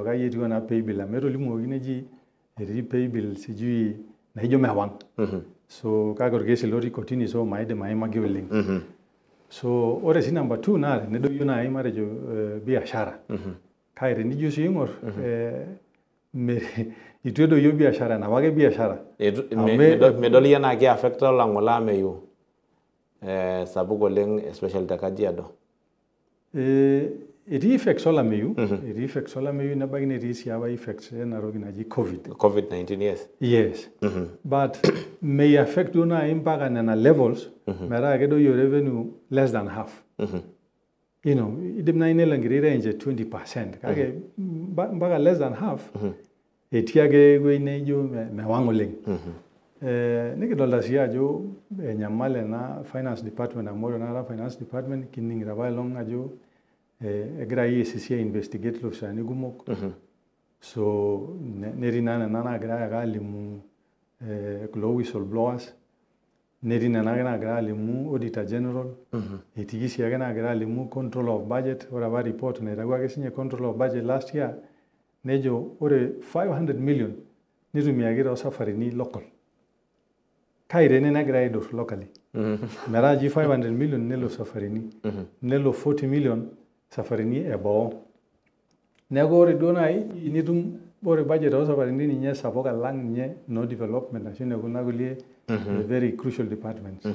Kai etiu ena paybill amu etolimuoki neji etii paybill sijui naijo mewang. So kake orkesi lotii kotini, so maidim aimaki oleng. So ore sii number two naa tenedoyio naaji matejo biashara. Kake tenijo sii aing'or, itu edoyio biashara, enapa ake biashara. Midol iyie enaa kiaffecta olang'ole ameyu sapuk oleng, especially te Kajiado? Etii effects olameyu, etii effects olameyu, nebaiki netii sii apa effects ena toki naji COVID. COVID-19, yes. Yes. But may affect duo naaji mpaka nena levels metaa kedoyio revenue less than half. Idim naaji nelo enkiti range e 20%, kake mpaka less than half etii ake ewueji neijo mewang oleng. Nikidolta sii ajo enyamal ena finance department, amu ore tenakata finance department kining'ito apa elong ajo egira EACC investigate ilopisaani kumok. So netii naa nena naagirai ake alimu kulo whistleblowers, netii nena ake naagira alimu auditor general, etii sii ake naagira alimu control of budget. Ore apa report naitawuo ake sinye control of budget last year nejo ore 500 million nitumiaki toosafarini local. Kai tene negirai aidur locally. Metaa ji 500 million nelo safarini, nelo 40 million safarini eboo. Neeku ore duo naaji nitum ore budget oosafarini ninye sapuk alang ninye no development ashu nekuna kulie very crucial departments.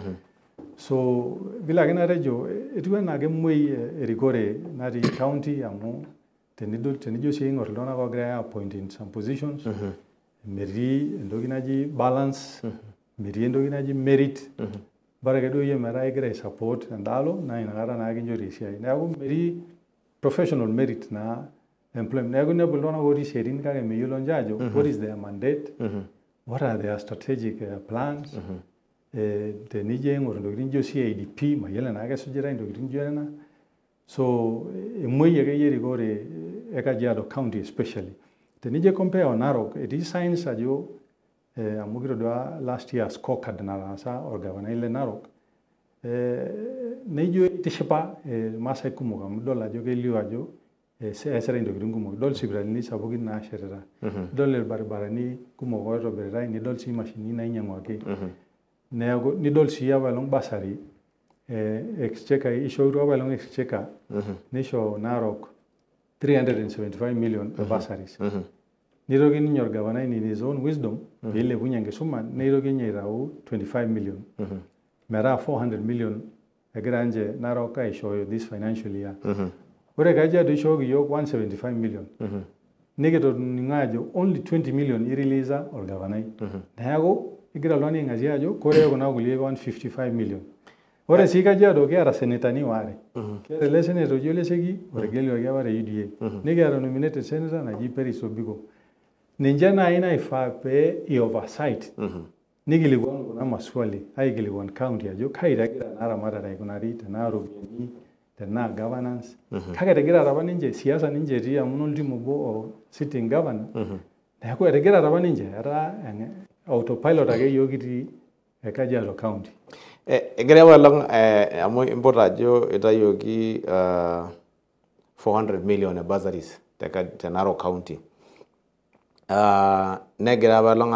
So vile ake natejo, etiu enaa kemuoi erikore natii county, amu tenidol tenijo sii aing'or iltung'anak oogirai appoint in some positions, metii entoki naji balance, metii entoki naji merit. Bora ake duo iyie metaa igira ai support endaalo naa inakata naa kinchori esiai. Neeku metii professional merit naa employment. Neeku inepu iltung'anak otii isiaitin kake meyiolo ninche ajo what is their mandate, what are their strategic plans. Tenijo aing'or intokitin nijo CIDP, mayiolo enaa kesujitai intokitin nijo nena. So emuoi akeyie erikore e Kajiado County especially. Tenijo compare o Narok, etii signs ajo amu kitodua last year scorecard nataasa orgavanai le Narok, neijo itishipa irmaasai kumok, amu idol ajo kelio ajo eesitae intokitin kumok. Idol isipitalini sapukin naashetita, idol irbaribarani kumok oitobiritae, nidol sii imashinini nainyiang'uaki. Neeku nidol sii apaelong bursary exchequer, ishoorutua apaelong exchequer nisho Narok 375 million e bursaries. Nitoki ninye orgavanai in his own wisdom peilepunye enkisuma, neitoki ninye aitau 25 million metaa 400 million egira ninche Narok aishooyo this financial year. Ore Kajiado ishooki iyiok 175 million. Nikitoning'o ajo only 20 million ireleasa orgavanai. Neeku igira oltung'ani aing'asia ajo kore kuna kulie 155 million. Ore sii Kajiado kiata senetani waare. Kiata ele senator oji Ole Seki otegeluaki apa te UDA. Nikiata nominated senator naji Peris Tobiko. Ninche naaji naifaa pee i oversight nikilikuan kuna maswali, aikilikuan county ajo kai egira ena ramatare aikunari, tenaa ropiyiani, tenaa governance. Kake etigirate apa ninche siasa, ninche etii amu noltim obo o sitting governor. Neeku etigirate apa ninche, etaa autopilot ake yiok kitii e Kajiado County. Egira apaelong amu impot ajo itayioki 400 million e bursaries te Narok County. Negira apaelong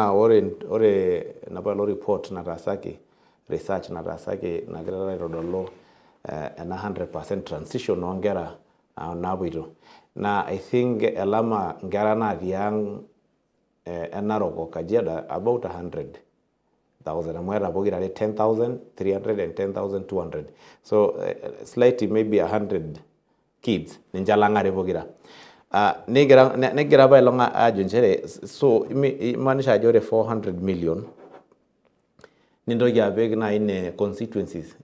ore enapa report nataasaki, research nataasaki nagira aitodolu ena 100% transition oonkera naapoito. Naa I think elama nkera natii ang e Narok o Kajiado about 100,000, amu eeta pokira 10,300 and 10,200. So slightly maybe 100 kids ninche elang'are pokira. Negira apaelong ajo nchere so imaanisha ajo ore 400 million nintoki apik naaji ine constituencies,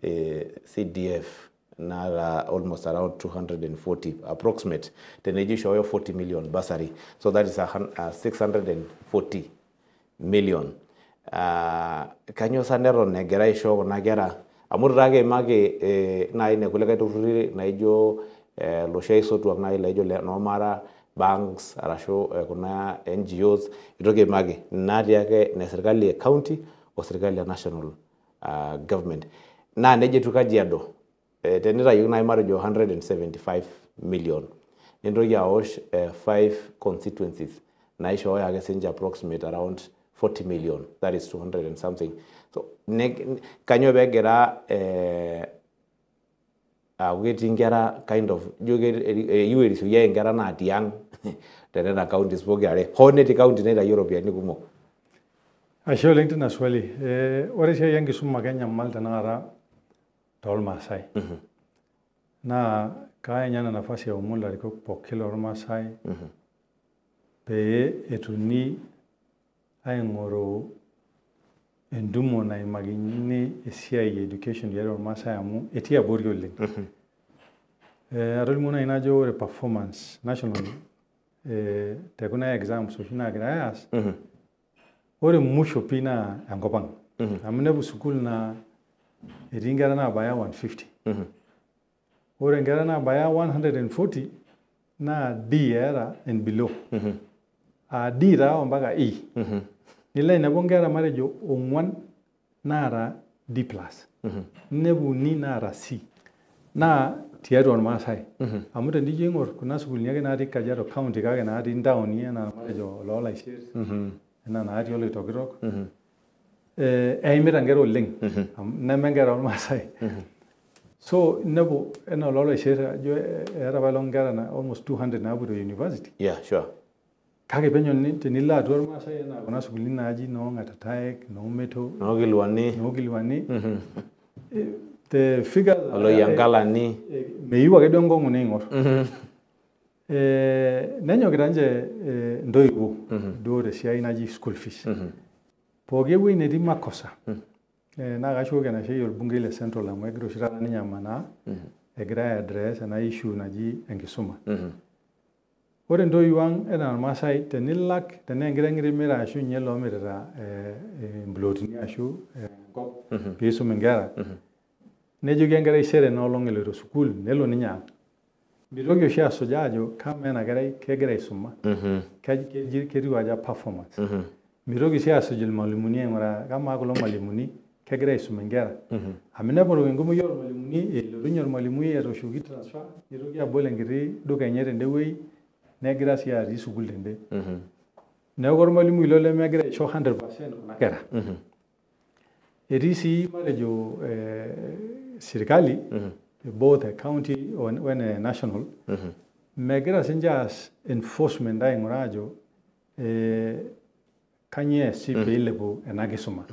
CDF naata almost around 240 approximate, tenejo ishooyo 40 million bursary, so that is 640 million. Kanyoo sa neton egira aisho kuna kera, amu itu taa kiimaki naaji nekulikae turruri naijo loshi aisotuak naaji laijo Nomara banks arashu kuna NGOs, itu kiimaki natii ake ine serkali e county o serkali e national government. Naa nejia etiu Kajiado. Tenitayioki naaji matejo 175 million. Nintoki aosh 5 constituencies naishooyo ake sinche approximate around 40 million, that is 200 and something. So kanyoo peegira aaku ketii inkera kind of ijo eyieu erisioi ake inkera natii ang tenena counties pokirare, hoo netii county naitayio iropiyiani kumok. Ashe oleng tina swali. Ore esiai enkisuma kenyamal tenakata toolmaasai. Naa kaya ninye ena nafasi aomon ilarikok pooki lormaasai pee etoni aing'oru entumo naimakini esiai e education tiatua irmaasai amu etii abori oleng. Atolimuo naaji najo ore performance national tekuna exams oshi naagirai aas, ore musho pii naa enkop ang. Amu inepu sukuul naa etii inkera naabaya 150. Ore inkera naabaya 140 naa D eeta and below. Aa D taa mpaka E. Nilo ainepu inkera matejo 4 naata D plus. Ninepu 3 naata C. Naa tiatua irmaasai. Amu tenijo aing'or kuna sukuulini ake natii Kajiado County kake natii intaoni enaa matejo Loolaisiet, enaa natii Oloitokitok, eimita inkera oleng neme inkera ormaasai. So inepu enaa Oloolaisiet ajo eeta apa elong inkera almost 200 naapoito university. Yeah, sure. Kake penyo tenilo atua irmaasai enaa kuna sukuulini naaji noo Ng'atataek, noo Meto, Noo Kilwani, the figures Oloyiankalani. Meyieu ake duo enkong'u neing'or. Nenyokita ninche intoiwuo duo tesiai naji school fees. Pooki ewueji netii makosa naa kashukoki enashe orbungei le Central amu egira oshi taata ninye amanaa egira ai address ena issue naji enkisuma. Ore intoiwuo ang enaa irmaasai tenilak tenaa enkiteng itimira ashu ninye loomirita implotini ashu enkop piisum inkera, nejoki enkerai sere enoolong eloito sukuul nelo ninye ang. Mitoki oshi asuj aajo kamaa ena kerai kegira aisuma, ketiu aja performance. Mitoki sii asuj irmalimuni aing'uraa kamaa kulo malimuni kegira aisum inkera. Amu inepu enkumoi ormalimuni elotunye ormalimui etooshoki transfer nitoki abol enkiti duka enye tende wueji negira sii atii sukuul tende. Neeku ormalimui ilo lemegira aisho 100% kuna kera. Etii sii matejo sirkali both e county o ene national megira sinche aas enforcement aing'uraa ajo kanyoo eesi peilepu ena kisuma.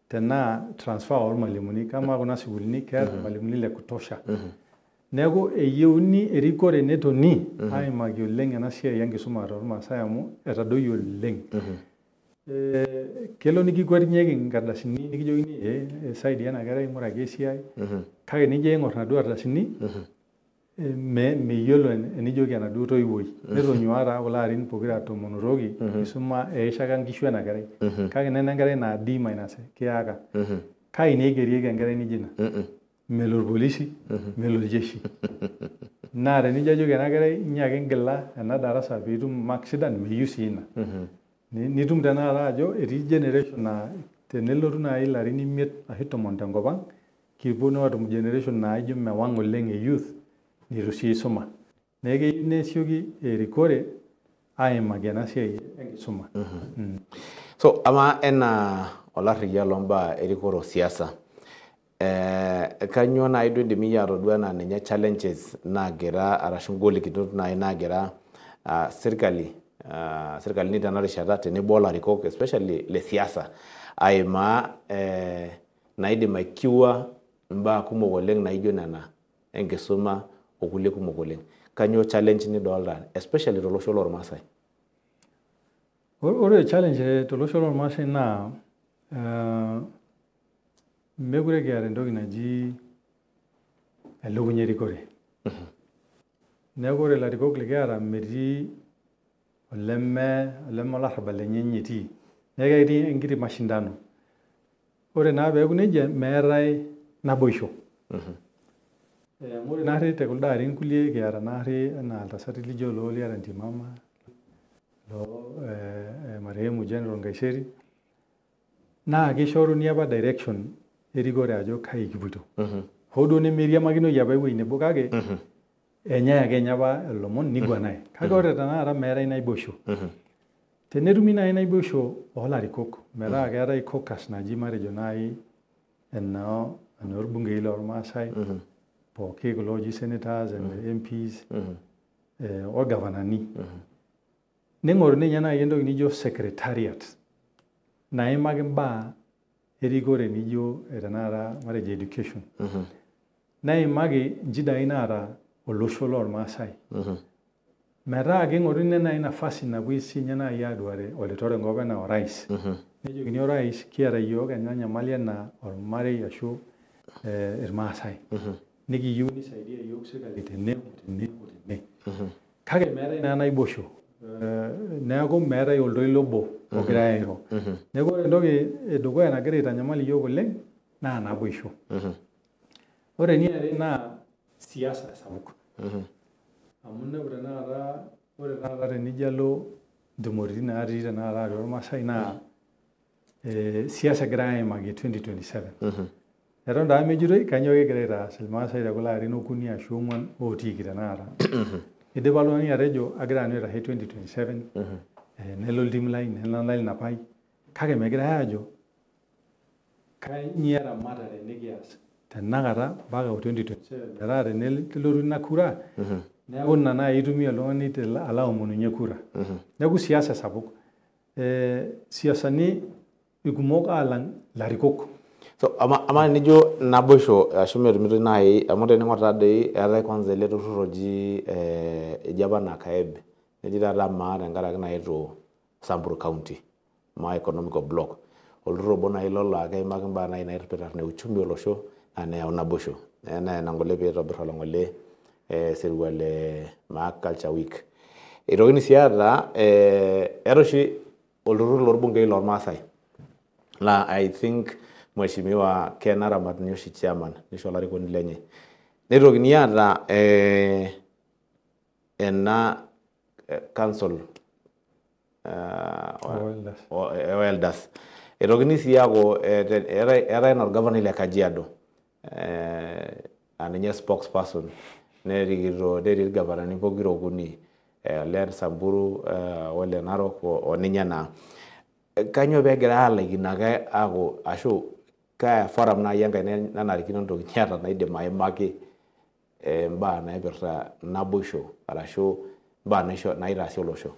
Tenaa transfer ormalimuni, kamaa kuna sukuulini keeta irmalimuni le kutosha. Neeku eyieuni erikore netoni aimaki oleng ena siai enkisuma tormaasai amu etadoyie oleng. Kelo nikikwetinyeki inkardasini nikijokini saidia ena kerai ng'uraki esiai, kake nijo aing'or inaduo ardasini miyiolo enijoki enaduo toiwuoi. Netonyuaa taa kulo arin pokira tomon otoki isuma eishaka nkishu ena kerai. Kake nena enkerai naa D minus kiyaka. Kai naa eigerieki enkerai nijo ina? Melo irpolisi, melo iljeshi. Naa tenijo ajoki ena kerai nyaaki ngila ena darasa piitum marks sidan, meyieu sii ina. Nitum tenakata ajo etii generation naa tenelotu naaji ilarin 5 ashu 10 tenkop ang, kipuo aatum generation naijo mewang oleng e youth neitu sii isuma. Neeku keyieu nesioki erikore aimaki ena siai enkisuma. So ama enaa olarriyia loombaa erikore osiasa, kanyoo naaji duo indim iyie atodua enaa ninye challenges naagira arashu ingolikinot naaji naagira sirkali sirkalini tena rishata tenebo olarikok especially le siasa aimaa naidim aikiwa imbaa kumok oleng naijo nena enkisuma okulie kumok oleng. Kanyoo challenge nidolta especially tolosho lormaasai? Ore challenge tolosho lormaasai naa mekure kiata entoki naji elukunya erikore. Neeku ore ilarikok likiata metii oleme olarrabal lenye ninye etii. Neeku ketii enkiti mashindano. Ore naa peeku nejia meetae naboisho. Amu ore naarri te kuldo arin kulie kiata naarri enaa iltasati lijo loo Liara Ntimama, loo marehemu General Nkaiseri, naa kishoruni apa direction erikore ajo kai kipuoito. Hoo duo nemeiriamakinoi apa ewueji nebo kake Enyai ake ninye apa ilomon niguanae. Kake ore tenakata meetae naboisho. Tenetumi naaji naboisho oolarikok metaa keetae caucus naji matejo naaji enorbungei lormaasai pooki kulo ooji senators and MPs orgavanani. Ning'oruni ninye naaji entoki nijo secretariat naimaki imbaa erikore nijo tenakata matejo education. Neimaki inchidai naata olosho lormaasai. Metaa king'oruni naaji nafasi napuoi sinye naaji aduare olitore enkop enaa orais. Nejokini orais kiata iyiook ena nyamali enaa ormarei ashu irmaasai. Nikiyieu nisaidia iyiook sirkali tene otene otene. Kake meetae naa naboisho. Neeku meetae oltoilo obo ogirai airo. Neeku ore entoki edukuya nagira aitanyamal iyiook oleng naa naboisho. Ore eniare naa siasa sapuk. Amu inepu tenakata ore taata tenijo alo ntumoritin natii tenakata atua irmaasai naa siasa egirai aimaki 2027. Eton taa mejitoi kainyoo kigira aitaas irmaasai tekulo arin okuni ashu ong'wan otiiki tenakata. Idipa oltung'ani atejo agira nanu aitashe 2027 nelo oltim lai nelo olainapai kake megirai aajo kainyoo eramatare nikias tenakata mpaka 2027 metaa tenelotu ina kura neeku ina naaji itumia oltung'ani alo aomonunye kura. Neeku siasa sapuk. Siasani ikumok aalang ilarikok. So ama nijo naboisho ashu metumitoi naaji amu tening'or taadoi eetae kwanza ele turrur oji eji apa naa KAEB neji taata maa tenkaraki naetuo Samburu County maa economical block olturrur obo naaji ilo laa keimaki imbaa naaji naipirta ne uchumi olosho naa neyau naboisho naa ina ng'ole piitobir olong'ole sirua le maa culture week. Eitokini sii aata eetae oshi olturrur lorbungei lormaasai naa I think Mheshimiwa Ken Aramat ninye oshi chairman nisho olarikoni lenye. Neitokini aata ena council o elders. Eitokini sii aaku eetae naa orgavanai le Kajiado aa ninye spokesperson nerikito netii irgavanani pokira okuni ole Samburu ole Narok o ninye naa. Kainyoo peegirai alaikino ake aaku ashu kaa forum naaji enkae nanarikino ntokitin aata naidim aimaki imbaa naipirta naboisho arashu imbaa naitaasi olosho?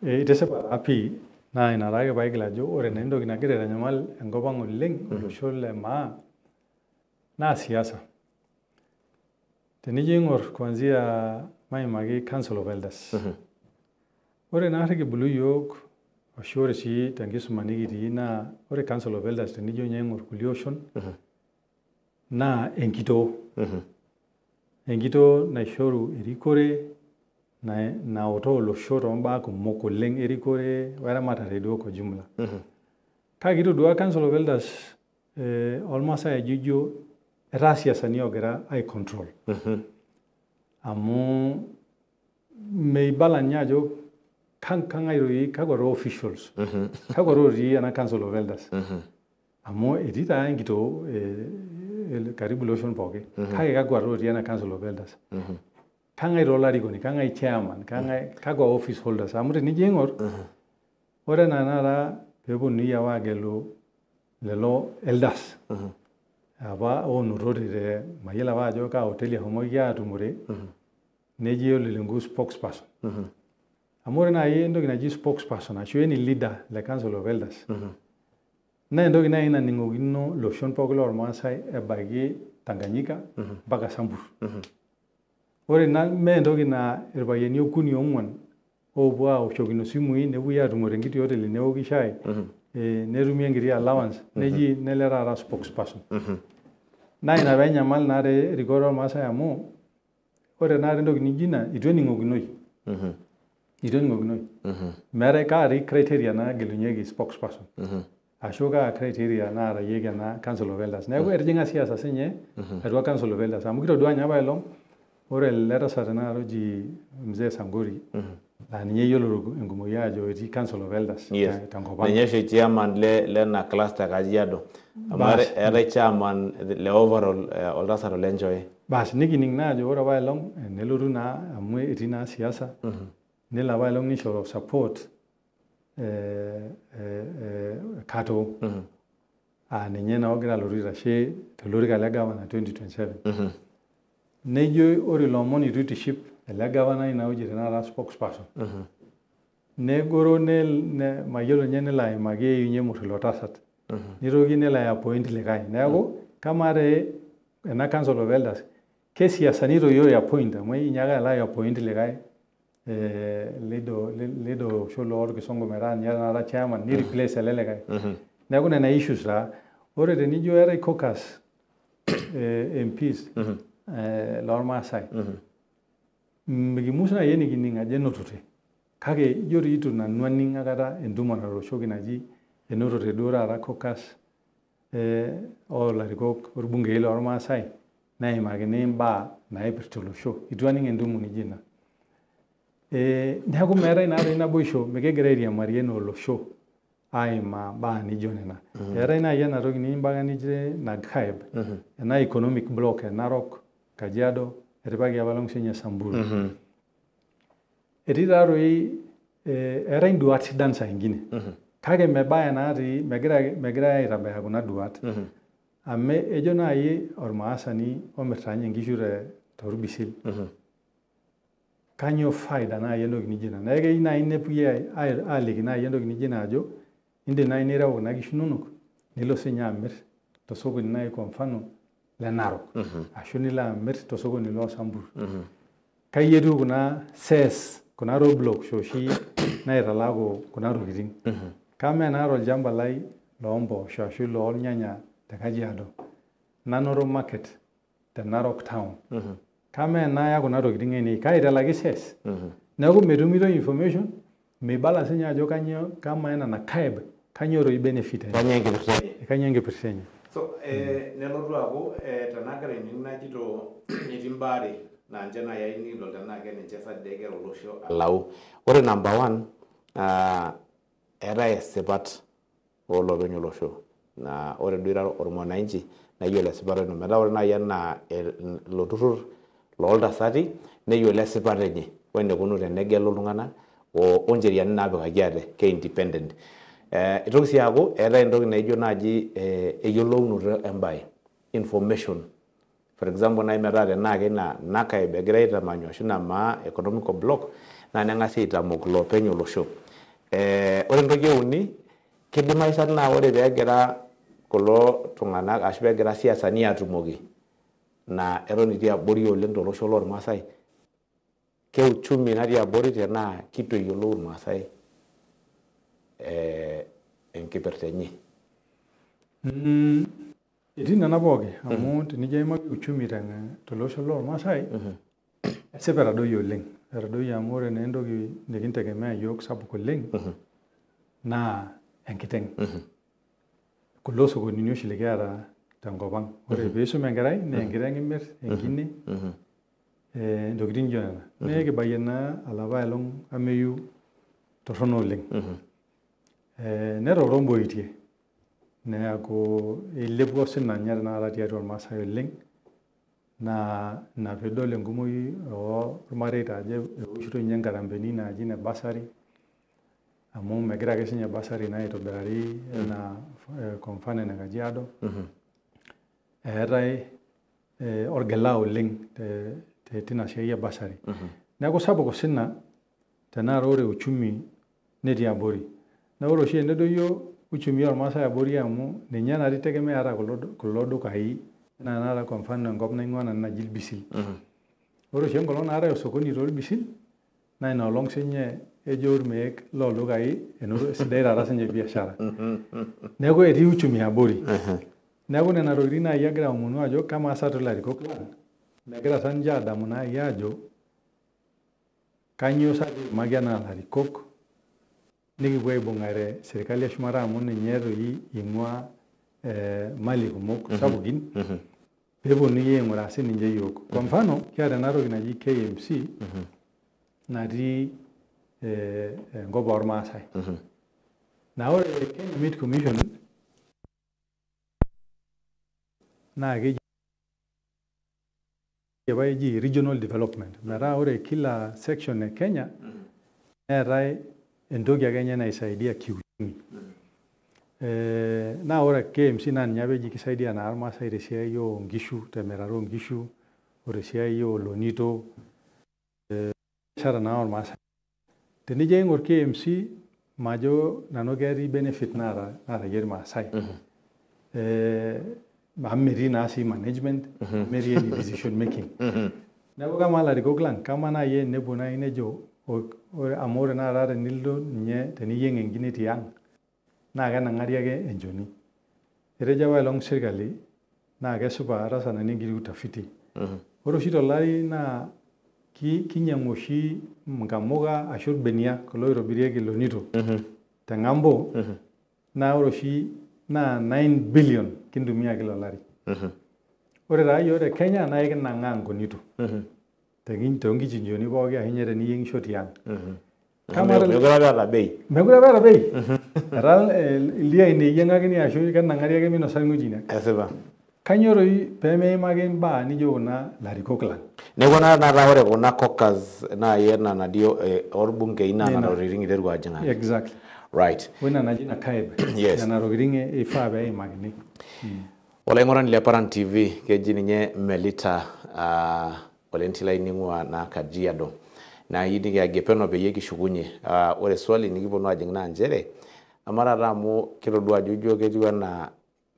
Itisipa taa pii naa ina taake paigil ajo ore naa entoki nagira aitanyamal enkop ang oleng olosho le maa naa siasa. Tenijo aing'or kuanzia maimaki Council of Elders. Ore naarri kibulu iyiook ashu ore sii tenkisuma nikitii naa ore Council of Elders tenijo ninye aing'or kulie oshon naa enkitoo. Enkitoo naishoru erikore nautoo olosho toombaa kumok oleng erikore weramatare duo kwa jumla. Kake kitodua Council of Elders olmaasai ajo ijo etaa siasani oogira ai control. Amu meibala ninye ajo kang'ae doi kakwa taa officials kakwa taa otii ena Council of Elders. Amu etii taa enkitoo karibu iloshon pooki kake kakwa taa otii ena Council of Elders. Kang'ae taa olarikoni, kang'ae chairman, kang'ae kakwa office holders amu tenijo aing'or ore enaa tenakata peeponunui apa agelu lelo elders apa oonotote te mayiolo apa ajo kaa hoteli eshomoki aatumore neji Ole Lenku spokesperson. Amu ore naaji entoki naji spokesperson ashu any leader le Council of Elders naa entoki naaji naning'okino iloshon pooki lormaasai ebaiki Tanganyika mpaka Sambur. Ore ina mee entoki naa irpayiani okuni ong'wan oopuo aoshokino isimui nepuoi atumo tenkiti hoteli neoki shai netumi enkiti allowance neji nele taata spokesperson. Naa ina peenyamal naa erikore ormaasai amu ore tenakata entoki nijo ina itu ening'okinoi. Itu ening'okinoi. Meetae kaati criteria naagelunyeki spokesperson ashu kaa criteria naatayieki ena Council of Elders. Neeku etijing'a siasa sinye atua Council of Elders amu kitodua ninye apaelong ore ele tasat tenakata oji Mzee Sangori Laa ninye eyiolo enkumoi aajo etii Council of Elders tenkop ang. Ninye oshi chairman lena cluster Kajiado. Amu eetae chairman le overall oltasat Ole Nchoe. Bas nikining naa ajo ore apa elong nelotu naa amu etii naa siasa nelo apa elong nishoru support Katoo aa ninye naa ogira alotu aitashe tolorika le gavana 2027. Nejo ore ilo omoni eitu itiship ele gavanai naa oji tenakata spokesperson. Negoro mayiolo ninye nelo aimaki eyunye emur ilo tasat. Nitoki nelo aiappoint likae. Neeku kamaa tee ena Council of Elders kesiasani toi oi appoint amu inyaaka alo aiappoint likae lido osho lorkisongo metaa ninye tenakata chairman ni replace ele likae. Neeku nena issues taa. Ore tenijo eetae caucus MPs lormaasai mikimus naaji enikining ajo enotote kake ijo doi itu nanu aning aikata entumo natooshoki naji enotote duo taata caucus olarikok orbungei lormaasai neimakini imbaa naipirta olosho. Itu aning entumo nijo ina. Neeku meetae naa doi naboisho, mikigira airiamari enaa olosho aimaa mbaa nijo nena. Eetae naaji ena toki nikimbaka nijo NACAIB, ena economic block e Narok, Kajiado, etipikaki apa long sinye Samburu. Etii taa doi eetae induat sidan saa ingine kake mebaya natii megirae aitabaya kuna duat. Amu ejo naaji ormaasani omirta ninye inkishu torbisil kanyoo faida naaji entoki nijo ina. Neeku keyieu naaji nepuoi aaliki naaji entoki nijo ina ajo indim naaji nireu kuna kishu inonok nilo sinye amir tosokoni naaji kwa mfano le Narok ashu nilo amir tosokoni loo Samburu. Kai etiu kuna cess, kuna roadblocks oshi naitalaku kuna tokitin. Kamaa enaata olchamba lai loompoosho ashu loornyanya te Kajiado nanoto market te Narok town. Kamaa enaya kuna tokitin ainei kaitalaki cess. Neeku metumitoi information, meibala sinye ajo kanyoo kamaa ena NACAIB kanyoo doi benefit enye. Kanyoo enkipirta enye? Kanyoo enkipirta enye. So nelotu aaku tenagira ainining najito etii imbaa are naa ninche naaji ayieu nikidol tenaa keninche sa dii egira olosho alau. Ore number one, eetae esipat oolopeny olosho naa ore duo ira ormwananchi naa iyiolo esipata ino metaa ore naaji enaa ilo turrur looltasati neyiolo esipata enye wenikunu tenegelu iltung'anak oncheriani naapikaki ate ke independent. Itoki sii aaku eetae entoki naijo naaji eyiolounoto embae, information. For example naaji metaa tenaa keina NACAIB egirai aitamanyu ashu ina maa economical block naa neng'asi aitamok iloopeny olosho. Ore entoki euni kidimayu sa naa ore peegira kulo tung'anak ashu peegira siasani atumoki naa eton etii abori oleng tolosho lormaasai, ke uchumi natii abori tenaa kitu eyiolou irmaasai enkipirta enye. Etii nena pooki amu tenijo aimaki uchumi tolosho lormaasai esipa etadoyie oleng. Etadoyie amu ore naa entoki nikintegemea iyiok sapuk oleng naa enkiteng. Kulo sokonini oshi likiata tenkop ang. Ore piisum enkerai naa enkiteng imir, enkine, intokitin nijo nena. Naa ekibayie naa olapa elong ameyu torrono oleng. Netooro imboitie neeku ilepua osina ninye tenakata tiatua irmaasai oleng naa ina piidol enkumoi ormareita ajo ewoshito ninye inkarambeni naaji ine bursary amu megira ake sinye bursary naa aitobirari enaa kwa mfano ene Kajiado. Eetae orgilaa oleng tina siai e bursary. Neeku sapuk osina tenakata ore uchumi netii abori. Naa ore oshi enedoyio uchumi ormaasai abori amu ninye natii itegemea ata kulo dukai enaa tenakata kwa mfano enkop naing'ua nanu naji Ilbisil. Ore oshi enkolong naatae osokoni tolbisil naa ina olong sinye ejo irmeek loldukai enoto sidai taata sinye biashara. Neeku etii uchumi abori. Neeku nena tokitin naaji agira aomonu ajo kamaa sa ilarikok lang megira sa ninche adamu naaji ajo kanyoo sa kiimaki enaa ilarikok nikipuo aibung'are serkali eshumata amu ninye doi ing'ua mali kumok sapukin peeponunui aing'uraa sininche iyiok. Kwa mfano kiata ena toki naji KMC natii enkop ormaasai. Naa ore Kenya Meat Commission naa keji apa eji regional development metaa ore kila section e Kenya neetae entoki ake enye naisaidia kiuchumi. Naa ore KMC naa ninye apa eji kisaidia naa irmaasai tesiai oonkishu, temirata oonkishu, o tesiai oolonito, biashara naa ormaasai. Tenijo aing'or KMC majo nanu ketii benefit naatayie irmaasai. Amu metii naa sii management, metii any decision making. Neeku kamaa ilarikok lang, kamaa naaji enepuo naaji nejo amu ore taata tenilo ninye teniyieng enkine tiang naa kenang'ari ake enchoni. Etejo apa aelong sirkali naa kesipa ataasa nanu enkiti utafiti. Ore oshi tolari naa kinyiang'u oshi nkamuka ashu irbenia kulo oitobirieki ilonito teng'ambo naa ore oshi naa 9 billion kintumia kila olari. Ore taa yiok te Kenya naa ekinang'aa nkonito toonkichinjioni pooki ashu ninye teniyieng'isho tiang. Mekure apa eeta bei. Mekure apa eeta bei. Etaa ildiain eyieng'akini ashu kenang'ari ake minosa irng'ojiniak. Esipa. Kainyoo toi peemeimaki imbaa nijo kuna ilarikok lang? Neeku naa ore kuna caucus naai ena nadio orbungei naa nena tokitin iteru ajing'aki. Exactly. Right. Ore ina naji NACAIB. Yes. Nena tokitin eifaa peimakini. Olaing'urani le Paran TV keji ninye Melita olentila ning'ua naa Kajiado. Naa yieu nikiagie peno peyie kishukunye. Ore swali nikiponu ajing naa nchere amaa taata amu kitodua ajo ijo ketiu enaa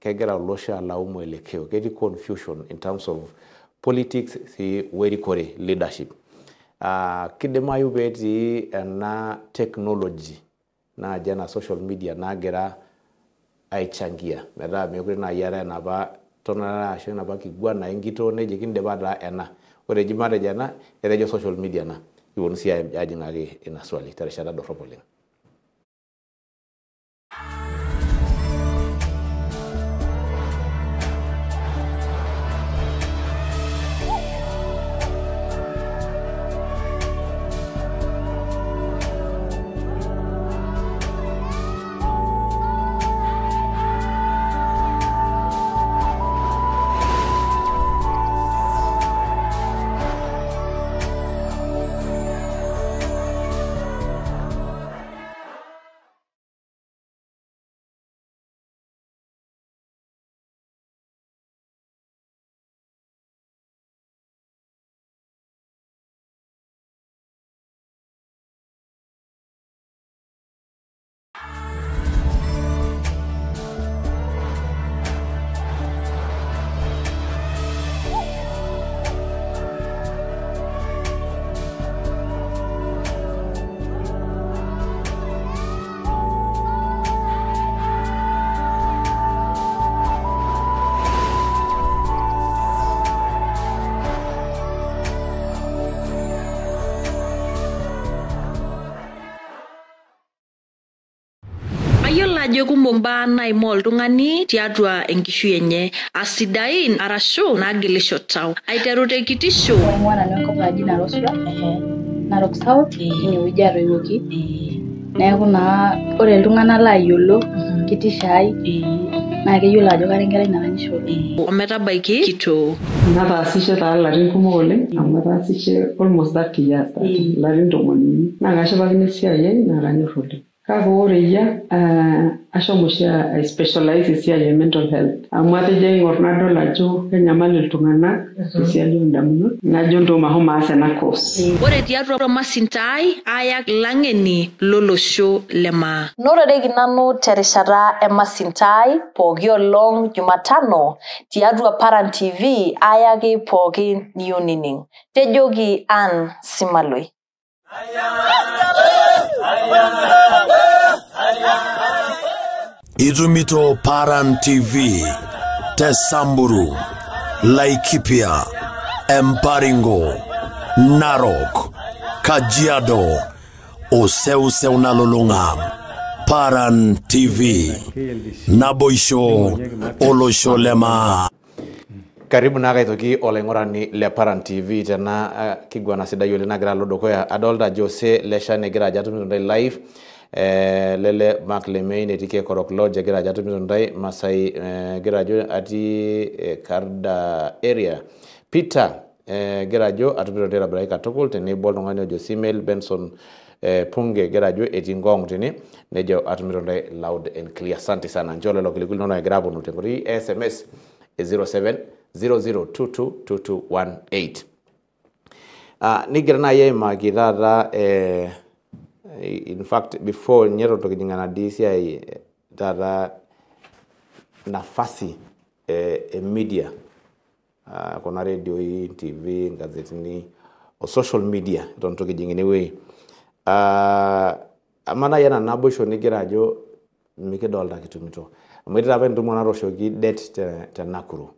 kegira olosho alau mwelekeo, ketii confusion in terms of politics sii werikore leadership. Kidimayu peetii ena technology naaji ena social media nagira aichangia metaa meekure naaji eetae enapa tonata ashu enapa kiguana enkitoo neji kindipa taa ena. Ore eji matejo ena, etejo social media ena. Kiponu sii ajing'aki ina swali terishata dorrop oleng. Ajo kumok mbaa naimaa oltung'ani tiatua enkishui enye, asidain arashu naagilisho tau. Aiteru tekitisho. Aing'ua nanu enkop naji Narosua, Narok South, inewueji atoiwuoki. Neeku naa ore iltung'anak laayiolo kitisho ai naa keyiolo ajo kara enkerai naranyisho oleng. Ometabaiki kitoo. Nataasishe taa ilarin kumok oleng amu ataasishe almost 30 years, ilarin 30. Naa kashipakino esiai ai naa kanyorr oleng. Kake ore eyia ashomo oshi ai-specialize esiai e mental health amu atejo aing'or nadol ajo kenyamal iltung'anak tesiai oondamunot najo ntoo mahomo aas ena course. Ore tiatua Masintai ayak ilang'eni lolosho le maa. Notoreki nanu terishata e Masintai pooki olong Jumatano tiatua Paran TV ayaki pooki niyieu nining. Tejoki Ann Simaloi. Itumito Paran TV te Samburu, Laikipia, Emparingo, Narok, Kajiado, Oseuseu nalulung'a. Paran TV, KLDC naboisho olosho lema. Karibu naa aitoki olaing'urani le Paran TV tena kiguana sidai oleng nagira alo dukuya. Adolta Jose Leshan egira ajo atumito ntae live, Lele Mark Lemein etii Kekorok Lodge egira ajo atumito ntae, Masai egira ajo atii Karda area, Peter egira ajo atumito ntae aitobiraki katukul, tenebo oltung'ani ojo Simel Benson Punge egira ajo etii Ngong tene, nejo atumito ntae loud and clear. Asante sana. Nchoo lelo kilikuwa linono egira aponu tenkoitoi SMS 07 00222218. Nigira naaji aimaki taata, in fact before ninye eton kijing enaduo siai taata nafasi e media, kuna redioi, TV, ngazetini o social media eton itu kijing inewueji. Amaa naaji ena naboisho nigira ajo mikidolta kitumito, amu etii apa entumo natooshoki det te Nakuru,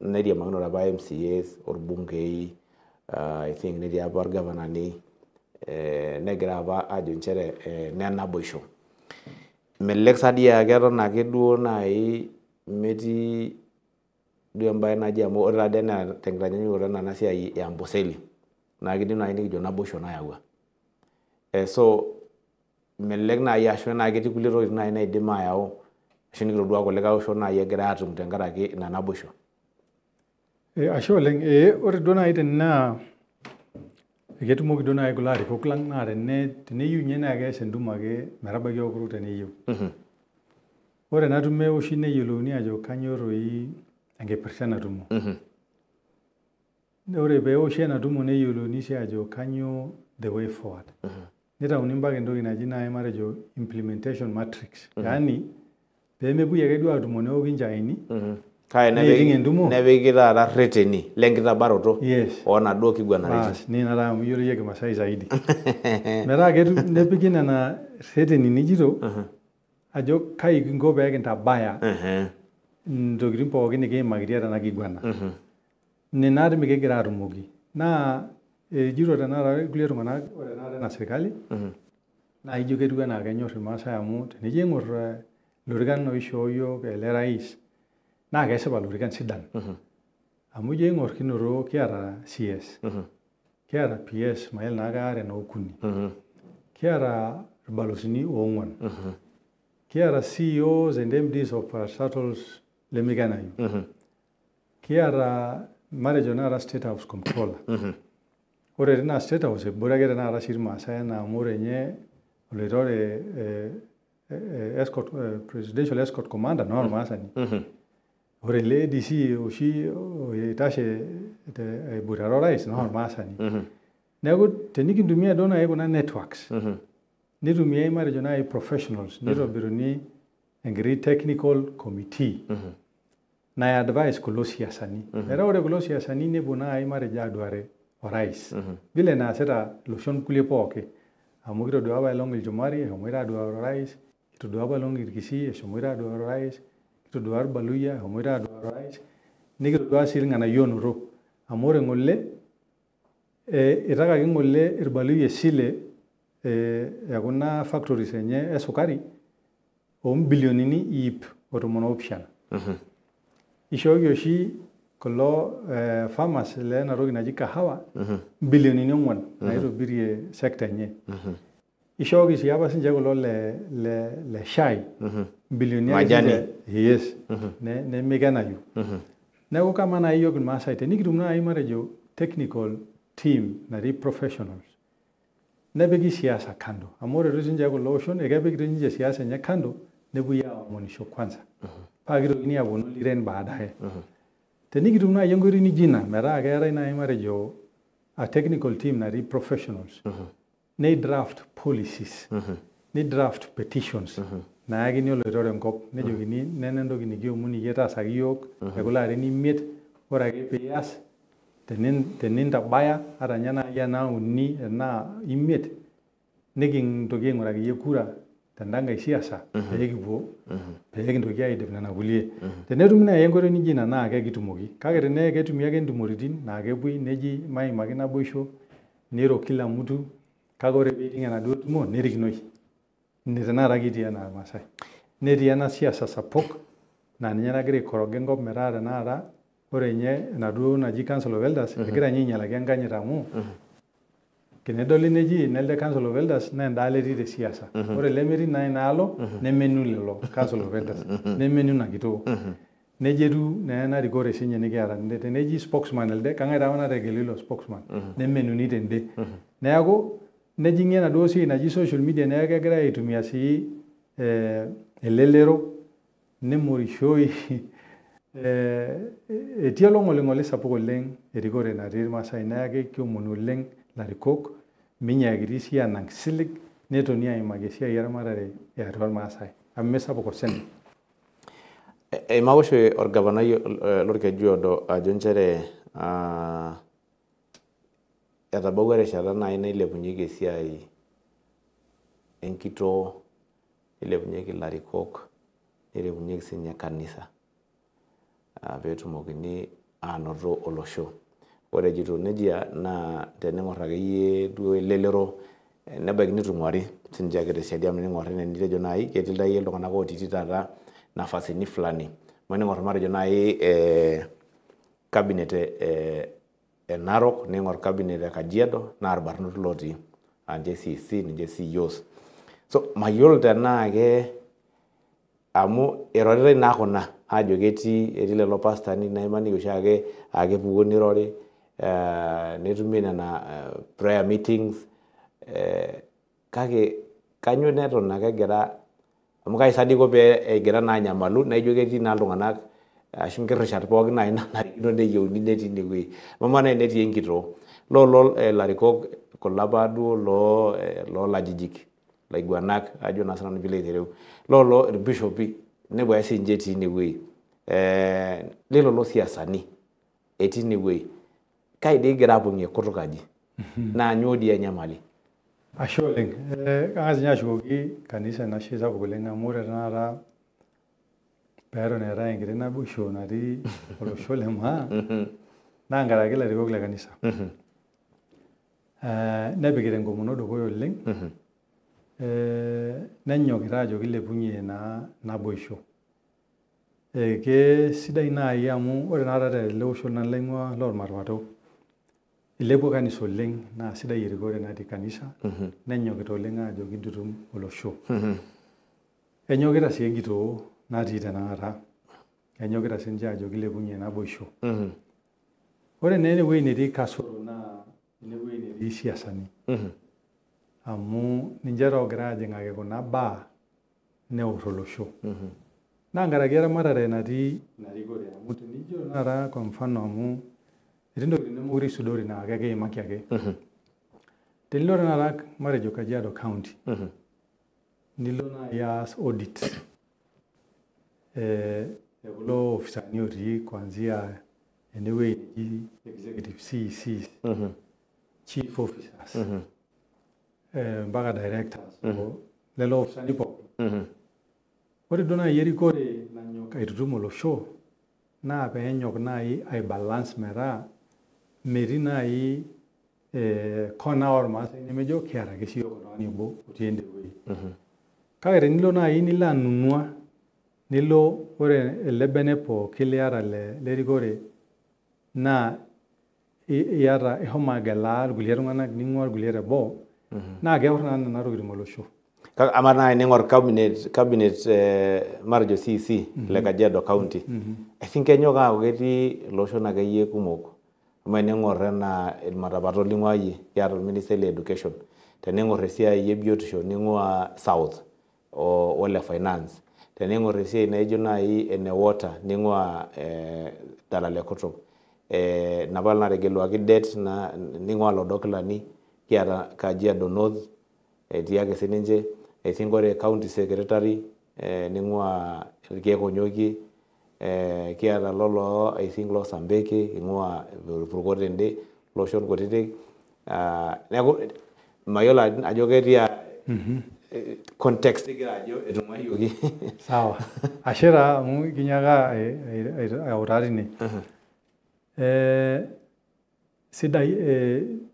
neiriamakinote apa MCAs orbungei, I think netii apa irgavanani, negira apa ajo nchere ne naboisho. Melelek sa dii aa keton ake duo naaji metii duo embae naji, amu ore taadii enaa tenkitanyanyukoto ena ena siai e Amboseli naa kidim naaji nikijo naboisho nayawua. So melelek naaji ashu naa ketii kulie tokitin naaji naidim ayau ashu nikitodua kulikae osho naaji egira aatum tenkaraki ina naboisho. Ashe oleng. Ore duo naaji tenaa ketumoki duo naaji kulo arikok lang naa teneyieu ninye naa kees entumo ake metabaiki okutuk teneyieu. Ore ena tumo eoshi neyiolouni ajo kanyoo toi enkipirta ena tumo. Ore peeoshi ena tumo neyiolouni sii ajo kanyoo the way forward. Nitauni mpaka entoki naji naaji matejo implementation matrix. Yaani peemepuoi ake duo atumo neoki nchaini, neiting entumo. Nepiki taata reteni lenkitabaroto onaduo kiguanaritin. Bas, nina taa amu iyiolo iyie kimasai zaidi. Metaa nepiki nena reteni nijito ajo kai kinko pee kintabaya ntokitin pookin nikiimakitia tena kiguana. Nena dii mikigira atumoki. Naa ejito tenakata kulie tung'anak ore tenakata ena sirkali naa ijo ketiu enaa kenyor irmaasai, amu tenijo aing'or ilorikan oishoo yiok ele rais naa kesipa ilorikan sidan. Amu ijo aing'or kinoto kiata CS, kiata PS mayiolo naa kaare na okuni, kiata irbalosini oong'uan, kiata CEOs and MDs of parastatals lemikenayu, kiata matejo tenakata State House Comptroller. Ore tina State House ebore ake tenakata sii irmaasai enaa amu ore ninye oloitore escort, presidential escort commander naa ormaasani. Ore ele ADC oshi oitashe aiboitare orais naa ormaasani. Neeku tenikintumia duo naaji kuna networks, nitumiai matejo naaji professionals, nitobiruni enkiti technical committee nai advise kulo siasani. Metaa ore kulo siasani nepuo naaji matejo aduare orais vile naasita iloshon kulie pooki. Amu kitodua apa elong ilchumari eshomoita aduare orais, kitodua apa elong irkisii eshomoita aduare orais, kitodua irbaluyia eshomoita aduare orais, nikitodua sii irng'anayio oonoto. Amu ore ng'ole itakaki ng'ole irbaluyia esile e kuna factories enye esukari oombilionini 117. Ishooki oshi kulo farmers lena toki naji kahawa mbilionini 4 naitobirie sector enye. Ishooki sii apa sinche kulo le shai mbilionini Majani. Yes, nemikenayu. Neeku kama naaji yiok irmaasai tenikitum naaji matejo technical team natii professionals nepiki siasa kando. Amu ore toi sinche kulo oshon ekepik toi ninche siasa enye kando nepuoi aomonisho kwanza. Paa kitokini aponu liren baadaye. Tenikitum naaji enkoitoi nijo ina metaa keetae naaji matejo a technical team natii professionals, nei draft policies, nei draft petitions nayakini oloitore enkop, nejokini nena entoki nikiomon iyie taasaki yiok tekulo arin 5, ore ake pias tenintabaya ata ninye naaji enaa 3 enaa 5 nikintoki aing'uraki iyie kura tenda nkae siasa pee kipuo pee kintoki aidip nena kulie. Tenetumi naaji enkoitoi nijo ina naa kekitumoki. Kake tenee ketumi ake ntumoritin naa kepuoi neji maimaki naboisho niro kila mtu, kake ore piiting enaduo tumo nerikinoi. Ine tenakata kitii enaa irmaasai. Netii ena siasa sapuk naa ninye nagira aikoroga enkop metaa tenakata Ore ninye enaduo naji Council of Elders egira ninye ainyialaki enkanyit amu tenedoli neji nelde Council of Elders naa endaalo etii te siasa. Ore lemetii naa inaalo nemenu lelo Council of Elders, nemenu ina kitoo. Neija etiu naa ena rikore sinye nikiata. Teneji spokesman elde, kang'ae taa apa nategelua ilo spokesman? Nemenuni tende. Neeku nejing'i enaduo siai naji social media neeku kegirai aitumia sii elelero nemorishoi. Etii olong'oling'oli sapuk oleng erikore natii Irmaasai neeku kiomonu oleng ilarikok minyaakiti sii anang silig netoni aimaki esiai eramatare eatua Irmaasai amu mesapuk osina. Eimaka oshi orgavanai lorkeju odo ajo nchere etabawua erishata naaji nailepunyieki esiai enkitoo, nilepunyieki ilarikok, nilepunyieki siinye kanisa peetumokini aanoto olosho. Ore ejito nejia naa tening'or akeyie duo elelero nebaiki nitung'uari sininche ake tesiadi amu tening'or enaa enitejo naaji ketii akeyie iltung'anak ootiti taata nafasini fulani. Amu tening'or matejo naaji cabinet e Narok, ning'or cabinet e Kajiado naa irbarnot lotii aa ninche CEC, ninche CEOs. So mayiolo tenaa ke amu iroritai naa kuna aajo ketii lelo pastani naa imaniki oshiake aa kepuku nirori netumi nena prayer meetings kake kanyoo neton ake egira amu kai sa dii iko pee egira naa anyamalu naa ijo ketii naa iltung'anak ashu nkirishat pookin naaji nanarikino neyieuni netii inewueji. Amaa naaji netii enkitoo loolo ilarikok kulo apa duo loolajijik laiguanak ajo naa sinanu piilo aitereu loolo irbishopi nepuo ake sinche etii inewueji lelo losiasani etii inewueji. Kai dii kigira aapong'ie kutuk aji naa nyoo dii enyamali? Ashe oleng. Kang'as ninye ashukoki kanisa enashe sapuk oleng amu ore tenakata peeton eetae enkiti naboisho natii olosho le maa naa nkaraki ilarikok le kanisa. Nepikita enkomono dukuya oleng nenyokita ajo kilepunye naa naboisho. Kesidai naaji amu ore tenakata tele osho nanu laing'ua lormatwato ilepua kanisa oleng naa sidai erikore natii kanisa nenyokita oleng aajo kintutum olosho. Enyokita sii enkitoo natii tenakata, enyokita sininche aajo kilepunye naboisho. Ore naa enewueji netii kasoro naa enewueji netii siasani amu ninche taa oogira aajing'aki kuna baa neor olosho. Naa nkaraki eramatare natii ina rikore amu tenijo tenakata kwa mfano amu etii ntokitin nemekure isudori naa kekiimaki ake. Tenilo tenakata matejo Kajiado County nilo naaji aas audit kulo ofisaani otii kuanzia enewueji neji executive CECs, chief officers mpaka directors lelo ofisaani pookin. Ore duo naaji erikore nanyok aitutum olosho naa peenyok naaji aibalance metaa metii naaji kona ormaasai nemejo kiata ake siyiok oltung'ani obo otii ende wueji. Kake tenilo naaji nilo anunua nilo ore ele bene pooki liata lerikore naa iyata ishomo agelaa irkulie tung'anak ning'ua irkulie teboo naa keor naa nena tokitin olosho. Kake amaa naaji ning'or cabinet matejo CEC le Kajiado County I think kenyok aaku ketii iloshon akeyie kumok amu tening'or enaa irmatapato ling'ua iyie kiata orministai le education tening'or esiai e biotisho ning'ua South ole finance tening'or esiai naijo naaji ene water ning'ua Dala Lekutuk napa nategeluaki det ning'ua Lodokilani kiata Kajiado North etii ake sininche. I think ore county secretary ning'ua Irkeek Onyokie kiata lolo I think loo Sambeke ing'ua Irpurko tende loshon kutitik neeku mayiolo ajo ketii context igira ajo etung'uayioki. Sawa. Ashe taa amu kinyaaka autaa tine. Sidai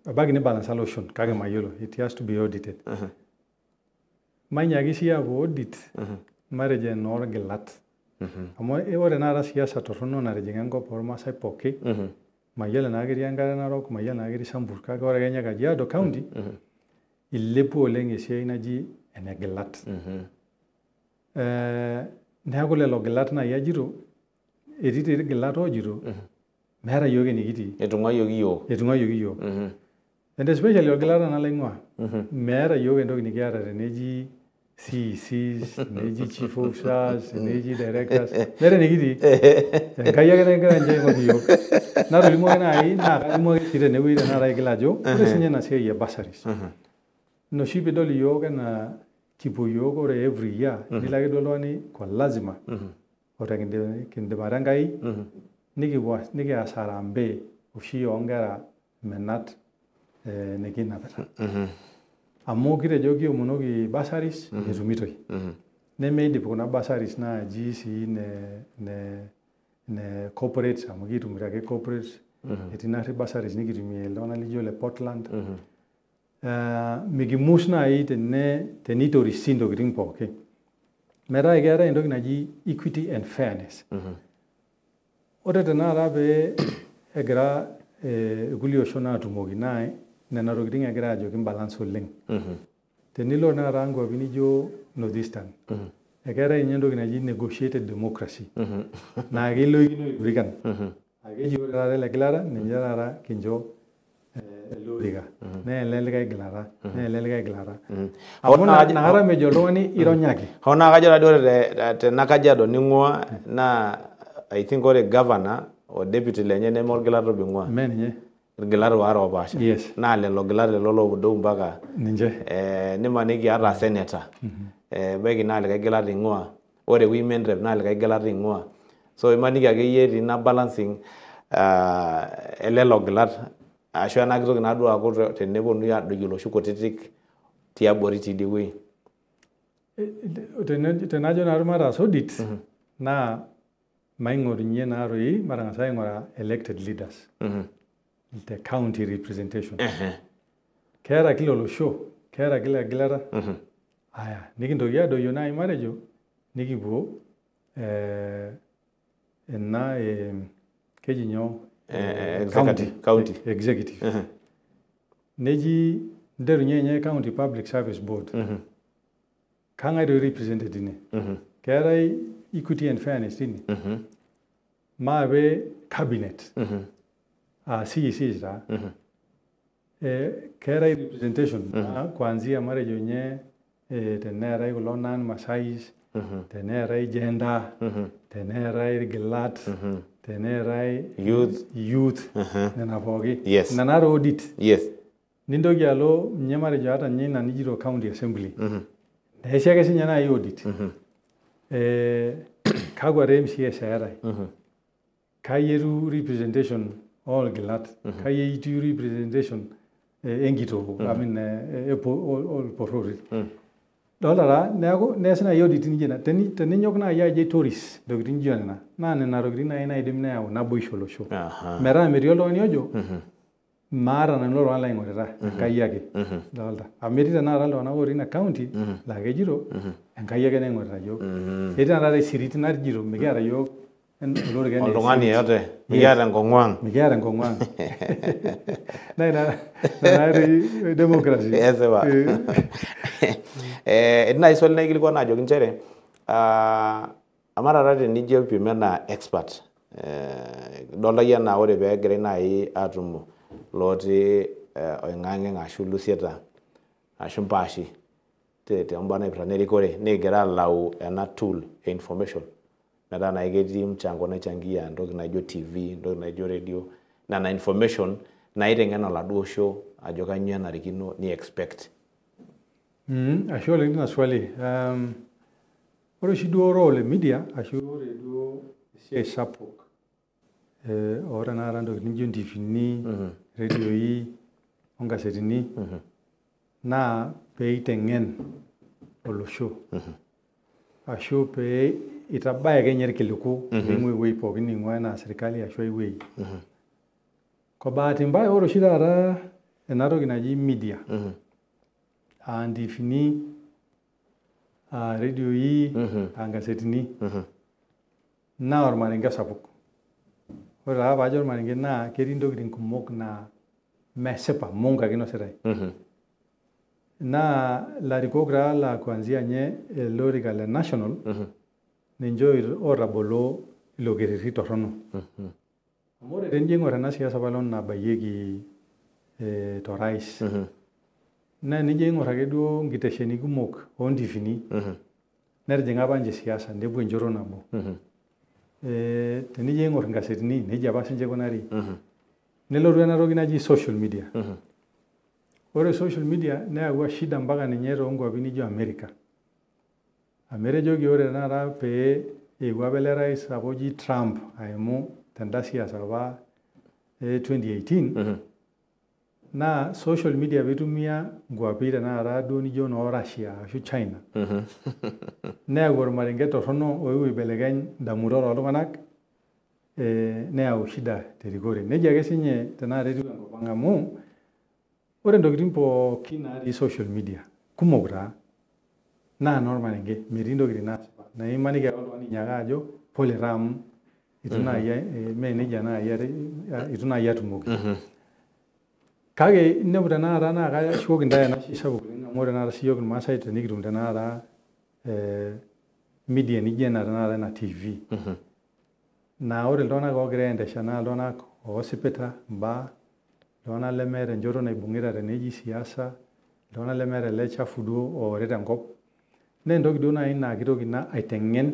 ebaiki nibalansa loshon kake mayiolo it has to be audited. Mainyaaki sii aapuo audit matejo enoorgilat. Amu ore taata siasa torrono natijing'a enkop ormaasai pooki, mayiolo enaa ketii enkare Narok, mayiolo enaa ketii Sambur, kake ore ake ninye Kajiado County ilepua oleng esiai naji enegilat. Neeku lelo gilat naaji ajito, etii tii irgilat oojito meeta yiok enikitii. Etung'uayioki yiok. Etung'uayioki yiok. And especially orgilata nanu laing'ua, meeta yiok entoki nikiata teneji CECs, teneji chief officers, teneji directors, meeta enikitii. Enkai ake nagira ninche aing'or iyiok. Natolimuo ake naaji naa kalimu ake sii tenewueji tenakata aigil ajo ore sinye ina siai e bursaries ina oshi piidol iyiok enaa kipuo yiok ore every year nilo ake duo oltung'ani kwa lazima o tekindipata Enkai nikipuo nikias harambee oshi oonkera menat nikinapita. Amu kitejo kiomonoki bursaries metumitoi. Nemeidip kuna bursaries naaji sii ne corporates amu kitumito ake corporates, etii naarri bursaries nikitumie iltung'anak lijo le Portland. Mikimus naaji tenitorisi intokitin pooki. Metaa keetae entoki naji equity and fairness. Ore tenakata pee egira irkulie oshon atumoki naa nena tokitin egira ajo kimbalance oleng. Tenilo tenakata nkuapi nijo North Eastern, ekeetae ninye entoki naji negotiated democracy naa keloikino ilorikan. Keji ore taata ele gilata ninye taata kincho ele orika, naa ele likae gilata, naa ele likae gilata. Amu inakata mejo oltung'ani ironyaki. Hoo naa kajo taadii ore tena Kajiado ning'ua naa I think ore governor o deputy lenye neme orgilata obo ing'ua. Mee ninye. Irgilat waare oopaasha. Yes. Naa lelo gilat lelo loopudou mpaka ninche. Nimaniki ata senator. Ebaiki naa likae gilata ing'ua. Ore women rep naa likae gilata ing'ua. So imaniki akeyie etii ina balancing elelo gilat ashu ena kitoki naaduo aaku teneponunui adoyio iloshi kutitik tiabori tidie wueji. Tenajo nanu mataas audit naa maing'orunye naa toi matang'asa aing'uraa elected leaders. The county representation. Keeta kila olosho, keeta kila gilata. Aya, nikintoki adoyio naaji matejo nikipuo ena keji nyoo county executive. Neji nterunye ninye county public service board. Kang'ae doi represented tine? Keetae equity and fairness tine? Maape cabinet. CECs taa. Keetae representation kuanzia matejo ninye teneetae kulo non Masais, teneetae gender, teneetae irgilat, teneetae youth, nena pooki. Ina naata audit. Nintoki alo ninye matejo ata ninye ina nijito county assembly. Neesi ake sinye naaji audit. Kakwa taa MCAs eetae? Kai etiu representation oorgilat? Kai etiu representation enkitoo? I mean olporrori. Dolta taa neeku neesi naaji audit nijo ina. Teninyok naaji ajo aitoris intokitin nijo nena naa nena tokitin naaji naidim neyau naboisho olosho. Metaa metii oltung'ani ojo maata nanu oltung'ani laing'orita Enkai ake. Dolta. Amu etii tenakata iltung'anak otii ina county laa kejito Enkai ake naing'orita iyiok. Etii tenakata esirit najito mikiata iyiok olorika enaa Oltung'ani yeyote, mikiata enkong'u ang'. Mikiata enkong'u ang'. Naa ina naatoi democracy. Esipa. Etii naaji swali naikilikuana ajoki nchere, amaa taata tenijo aipim enaa expert, idolta iyie enaa ore peegirai naaji aatumo lotii oing'ang'e ashu ilusieta ashu impaashi toombaa naipirta erikore nikigira alau ena tool e information metaa naaji ketii mchango naichangia entoki naijo TV, entoki naijo radio, nena information naiteng'en oladuo osho ajo kainyoo enarikino ni expect. Ashe oleng tina swali. Ore oshi duo role e media ashu ore duo esiai sapuk oo tenakata ntokitin nijo ntiifini, redioi onkasetini naa peiteng'en olosho ashu pee itabaya akenye irkiliku oing'ua ewueji pookin ning'ua enaa serkali ashu ai wueji. Kwa bahati mbaya ore oshi taata ena toki naji media aa ntiifini, aa redioi, aa nkasetini. Naa ormarenke sapuk. Ore taa paajo ormarenke naa ketii intokitin kumok naa mesipa mongo ake inositae. Naa ilarikok taa laa kuanzia ninye ele orika le national ninche otabolo ilo kerreti torrono. Amu ore tenijo aing'or ena siasa apailong nabayieki torais naa enijo aing'or ake duo nkitesheni kumok ontifini netijing'a apa ninche siasa nepuo enchoto nabo. Tenijo aing'or inkasetini nejia apa sinche ikunari. Nelotu ena toki naji social media. Ore social media neyawua shida mpaka ninye toonkuapi nijo America. Amu etejoki ore tenakata pee eewuo apa ele rais apa oji Trump aimu tenda siasa apa e 2018 naa social media piitumia nkuapi tenakata duo nijo noo Russia ashu China. Neyau ormarenke torrono oewuo aibelekeny indamunot oltung'anak neyau shida terikore. Nejia ake sinye tenakata etiu enkop ang amu ore ntokitin pookin natii social media kumok taa naa inormarenke metii ntokitin naasipa. Naa imaniki ake oltung'ani inyiaka ajo pole taa amu itu naaji mee nejia naaji itu naaji atumoki. Kake inepu tenakata naa kashukoki intae enashe sapuk oleng amu ore tenakata siyiok irmaasai tenikitum tenakata media nijo ena tenakata ena TV. Naa ore iltung'anak oogira aendesha naa iltung'anak oosipita imbaa, iltung'anak lemeeta enchoto naibung'ita teneji siasa, iltung'anak lemeeta ele chafu duo oorita enkop. Naa entoki duo naaji naa kitoki ina aiteng'en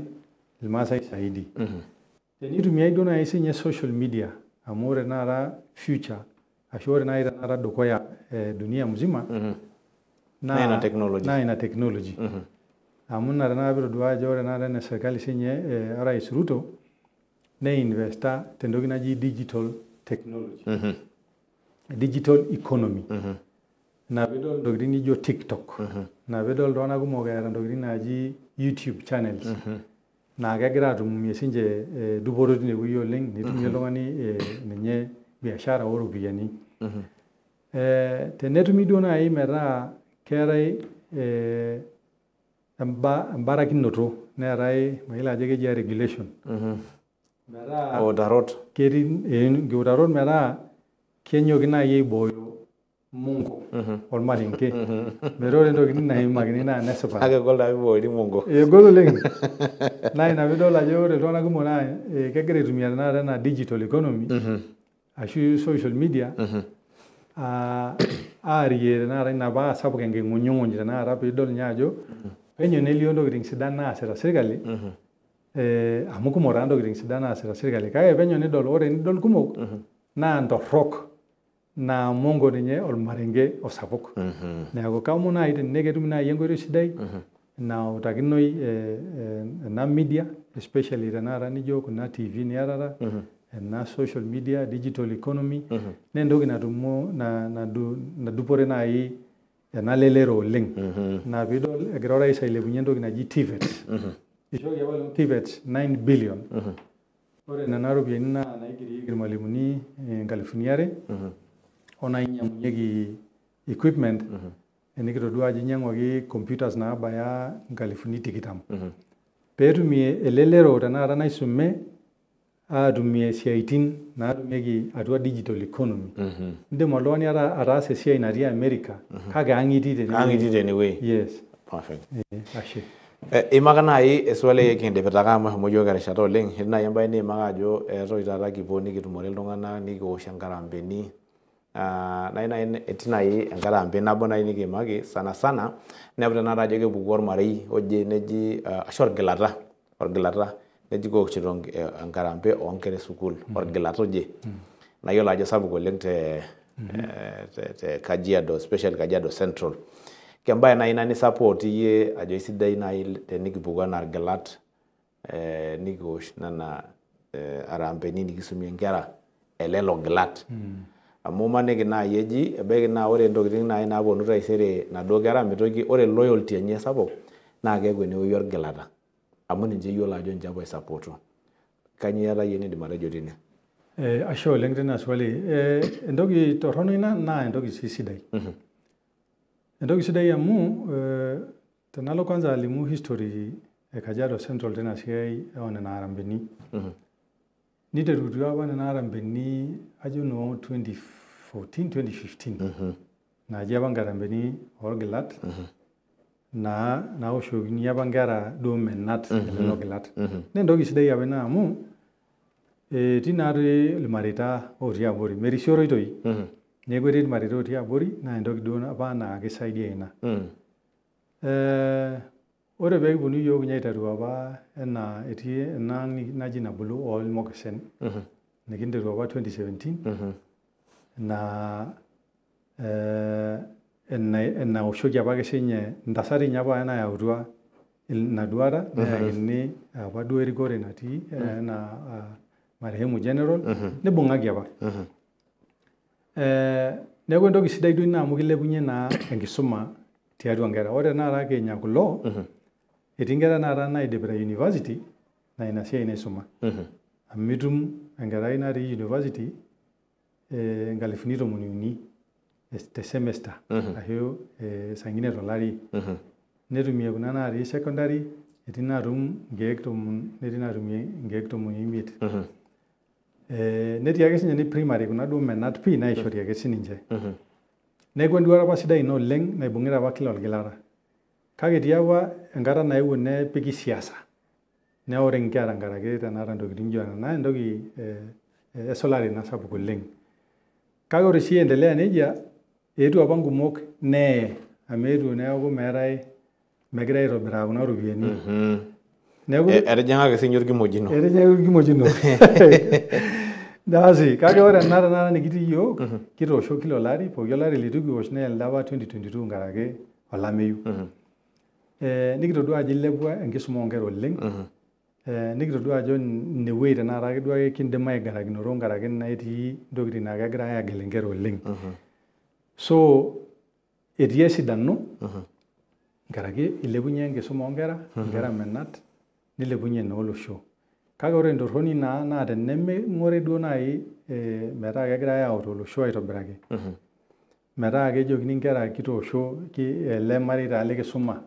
irmaasai zaidi. Tenitumiai duo naaji sinye social media amu ore tenakata future ashu ore naaji tenakata dukuya dunia mzima Naa ina technology. Naa ina technology. Amu ina tenakata piitodua ajo ore tenakata ena serkali sinye orais Ruto neinvesta tentoki naji digital technology. Digital economy. Ina piidol intokitin nijo TikTok. Ina piidol iltung'anak kumok eeta intokitin naaji YouTube channels. Naa kegira atumie sinche dupoto tinewueji oleng nitumie oltung'ani ninye biashara oropiyiani. Tenetumi duo naaji metaa keetae embarakinoto neetae mayiolo ajo keji regulation. Metaa Utarot. Ketii nkiutarot metaa kenyoki naaji aibooyo mongo ormarenke. Metaa ore ntokitin naimakini naa nesipata. Kake egol taa piiboori mongo. Egol oleng. Naa ina piidol ajo ore iltung'anak kumok naa kegira aitumia tenakata ena digital economy ashu social media aarie tenakata ina paa sapuk enking'unyung'uny tenakata piidol ninye ajo penyo nelio ntokitin sidan naasita sirkali amu kumok taa ntokitin sidan naasita sirkali kake penyo nidol ore nidol kumok naa ntorrok naa mongo ninye ormarenke osapuk. Neeku kaomon naaji tenee ketumi naaji enkoitoi sidai nautakinoi ena media especially tenakata nijo kuna TV niatata ena social media digital economy naa entoki natumo nadupore naaji ena lelero oleng. Ina piidol egira orais ailepunyie entoki naji TVET. Ishooki apa TVET 9 billion. Ore nena ropiyiani naa naigerieki irmalimuni 2,000 onainyiang'unyieki equipment enikitodua ajo inyiang'uaki computers naabaya 20,000. Peetumie elelero tenakata naisume aatumie isiaitin naatumieki atua digital economy. Indim oltung'ani ataasa esiai natii America kake ang itii tene. Ang itii tenewueji. Yes. Perfect. Ashe. Imaka naaji eswali nikindipita ake amu eshomo yiok erishata oleng. Etii naaji embae niimaka ajo etaa taata kipuo nikitumore iltung'anak nikiwosh inkarambeni. Naa naaji etii naaji enkarambe nabo naaji nikiimaki sana sana neeku tenakata ajo kepuku ormarei oje neji ashu orgilata neji kiwoshito enkarambe oonkera e sukuul orgilata oje. Nayiolo ajo sapuk oleng te Kajiado, especially Kajiado Central. Kembae naaji ina nisupport iyie ajo aisidai naaji tenikipuku enaa irgilat nikiwosh nena arambeni nikisumie inkera elelo gilat. Amu imaniki naaji eji ebaiki naa ore ntokitin naaji naaponu taisere naduo kera mitoki ore loyalty enye sapuk naa keeku enewueji orgilata. Amu ninche eyiolo ajo ninche apa oisupporto. Kainyoo iyata iyie nindim atejo tine? Ashe oleng tina swali. Entoki torrono ina naa entoki sii sidai. Entoki sidai amu tenalo kwanza alimu history Kajiado Central tena siai oo nena harambeni. Niterutua apa nena harambeni ajo noo 2014 2015 naaji apa nkarambeni orgilat naa naoshokini apa nkera duo menat lelo gilat. Naa entoki sidai apa ina amu etii naatoi ilmareita otii abori merisioroi toi. Neeku etii ilmareita otii abori naa entoki duo apa naa kisaidia ina. Ore pee kiponu iyiok ninye aiteru apa enaa etii ena ang' naji nabulu oolmokisen nikinteru apa 2017 naa enaoshoki apake sinye intasati ninye apa nayautua ina duata neyakini apa duo erikore natii enaa marehemu general nibung'aki apa. Neeku entoki sidai duo ina amu kilepunye naa enkisuma tiatua nkera. Ore tenakata Kenya kulo etii nkera taata naidipita university naa ina siai naisuma. Amu itum enkerai natii university 13,000 te semester ashu saa ingine tolari. Netumie kuna natii secondary etii naatum 10,000 netii naatumie 15,000. Netii ake sinye ni primary kuna duo menat pii naishori ake sininche. Neeku enduata apa sidai ina oleng' naibung'ita apa kila olgilata. Kake etii apa enkata naewuo nepiki siasa. Neori inkera nkaraki tenakata ntokitin nijo nena naa entoki esulare ina sapuk oleng'. Kake ore sii endelea nejia eetuo apa nkumok neye amu eetuo neeku meetae megirai aitobiraa kuna ropiyiani. Neeku Etijing'aki sinye orkimojino. Etijing'aki orkimojino. Basi kake ore ena tenakata nikitii iyiok kitoosho kila olari pooki olari leitu kiwosh naa elde apa 2022 nkaraki olameyu. Nikitodua ajo ilepua enkisuma oonkera oleng'. Nikitodua ajo inewueji tenakata ake duo ake kindim aigarakinoto nkaraki naa etii ntokitin naa kegirai aagel inkera oleng'. So etii esidano nkaraki ilepunye enkisuma oonkera, inkera menat, nilepunye naa olosho. Kake ore entorroni naa naa teneming'ori duo naaji metaa kegirai autaa olosho aitobiraki. Metaa kejokini inkera kitoosho ele marei taa likisuma.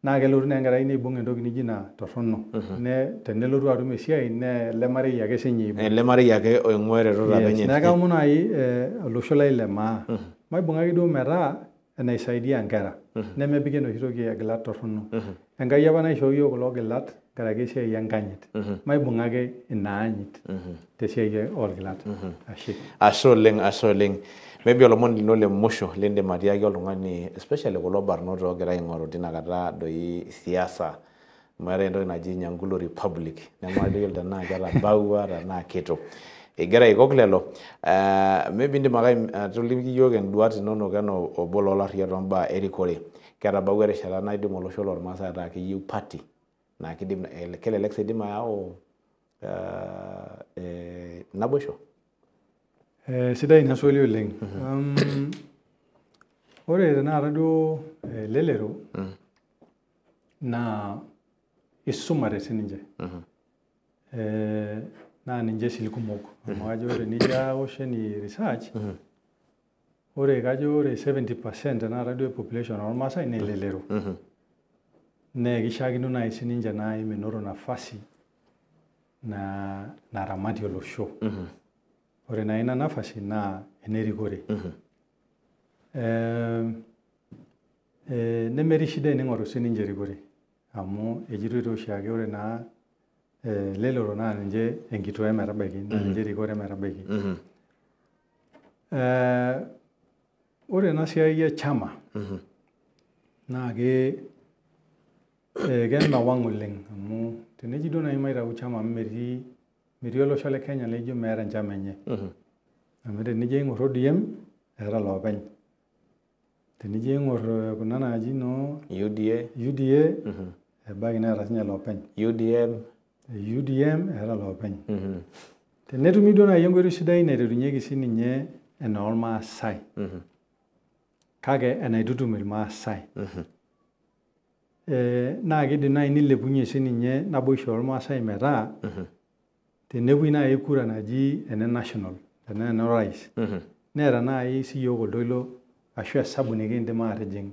Naa kelotu naa enkerai neibung' entoki nijo ina torrono. Tenelotu atum esiai naa ele marei ake sinye eibung'. Ele marei ake oing'ua eretoto apa enye. Neeku kaomon naaji olosho lai le maa maibung'a ake duo metaa enaisaidia inkera nemepiki enoshi toki egilat torrono. Enkai apa naishoo iyiok kulo gilat nkaraki esiai enkanyit. Maibung'a ake ina anyit tesiai orgilat. Ashe. Ashe oleng, ashe oleng. Maybe olomoni lino le musho lindim atiaki oltung'ani especially kulo barnot oogira aing'oru tinakata doi siasa amu eetae entoki naji Nyangulo Republic nemayiolo tenaa ketabawua tenaa kitu. Egira aikok lelo maybe indim ake atoliki iyiok induat inonok enaa obo loolarriyiak tombaa erikore. Ketabawua erishata naidim olosho lormaasai ataa keyieu party naa kidim kelelek sii idim ayau naboisho. Sidai ina swali oleng'. Ore tenakata duo elelero naa isumate sininche. Naa ninche sii irkumok amu kajo tenijo aosh any research ore kajo ore 70% tenakata duo population ormaasai naa elelero. Naa kishaakino naaji sininche naaji menoto nafasi naramatie olosho. Ore naa ina nafasi naa enerikore. Nemetii shida tening'oru sininche erikore amu ejitoi doi oshiake ore naa elelero naa ninche enkitoo emetabaiki naa ninche erikore emetabaiki. Ore ena siai e chama naa kemewang' oleng' amu teneji duo naaji maitau chama amu metii olosho le Kenya laijo meeta enchama enye. Amu tenijo aing'or ODM eeta iloopeny. Tenijo aing'or kuna naaji noo UDA UDA ebaiki neeta sinye iloopeny. UDM UDM eeta iloopeny. Tenetumi duo naaji enkoitoi sidai naiterunyeki sininye enoormaasai kake enaitutum irmaasai. Naa kidim naaji nilepunye sininye naboisho ormaasai metaa tenepuoi naaji kura naji ene national tenaa enorais neeta naaji siyiok oltoilo ashu esabu nikindim aatijing'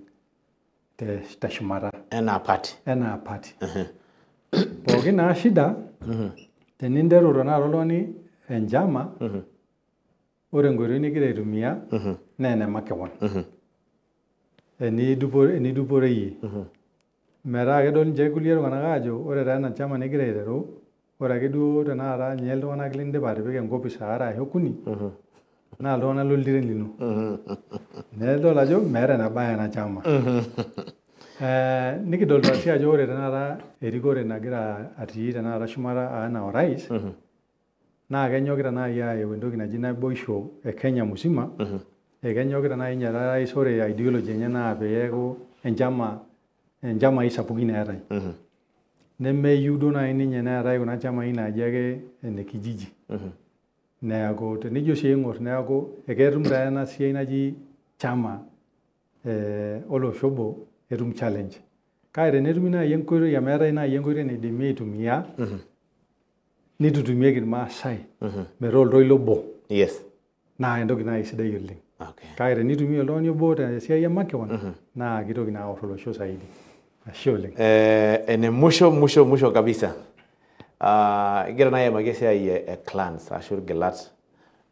teshumata enaa party. Enaa party. Pookin naa shida teninteru tenakata oltung'ani enchama, ore enkoitoi nigira aitumia naa ene makewon. Enidupore iyie. Metaa kedol ninche kulie tung'anak aajo ore taa ena chama nigira aiteru, ore ake duo tenakata ninye iltung'anak lindipa atipika enkopis aare ashu okuni, naa iltung'anak loltiren lino. Nedol ajo meeta enebaya ena chama. Nikidolita sii ajo ore tenakata erikore nagira atii tenakata shumata anaa orais, naa kenyokita naaji ayau entoki naji naboisho e Kenya musima. Ekenyokita naaji ninye orais, ore ideology enye naa peeku enchama inchamai sapukin eetae. Nemeyieu duo naaji ninye neetae kuna chamai naaji ake ene kijiji. Neeku tenijo sii aing'or neeku eketum taa ena siai naji chama olosho obo etum challenge. Kake tenetumi naaji enkoitoi amu eetae naaji enkoitoi naidimi aitumia nitutumieki Irmaasai metaa oltoilo obo. Yes. Naa entoki naaji sidai oleng. Okay. Kake tenitumia oltung'ani obo tesiai e makewon naa kitoki naa aor olosho zaidi. Ashe oleng. Ene mwisho mwisho mwisho kabisa. Igira naaji aimaki esiai e clans ashu irgilat,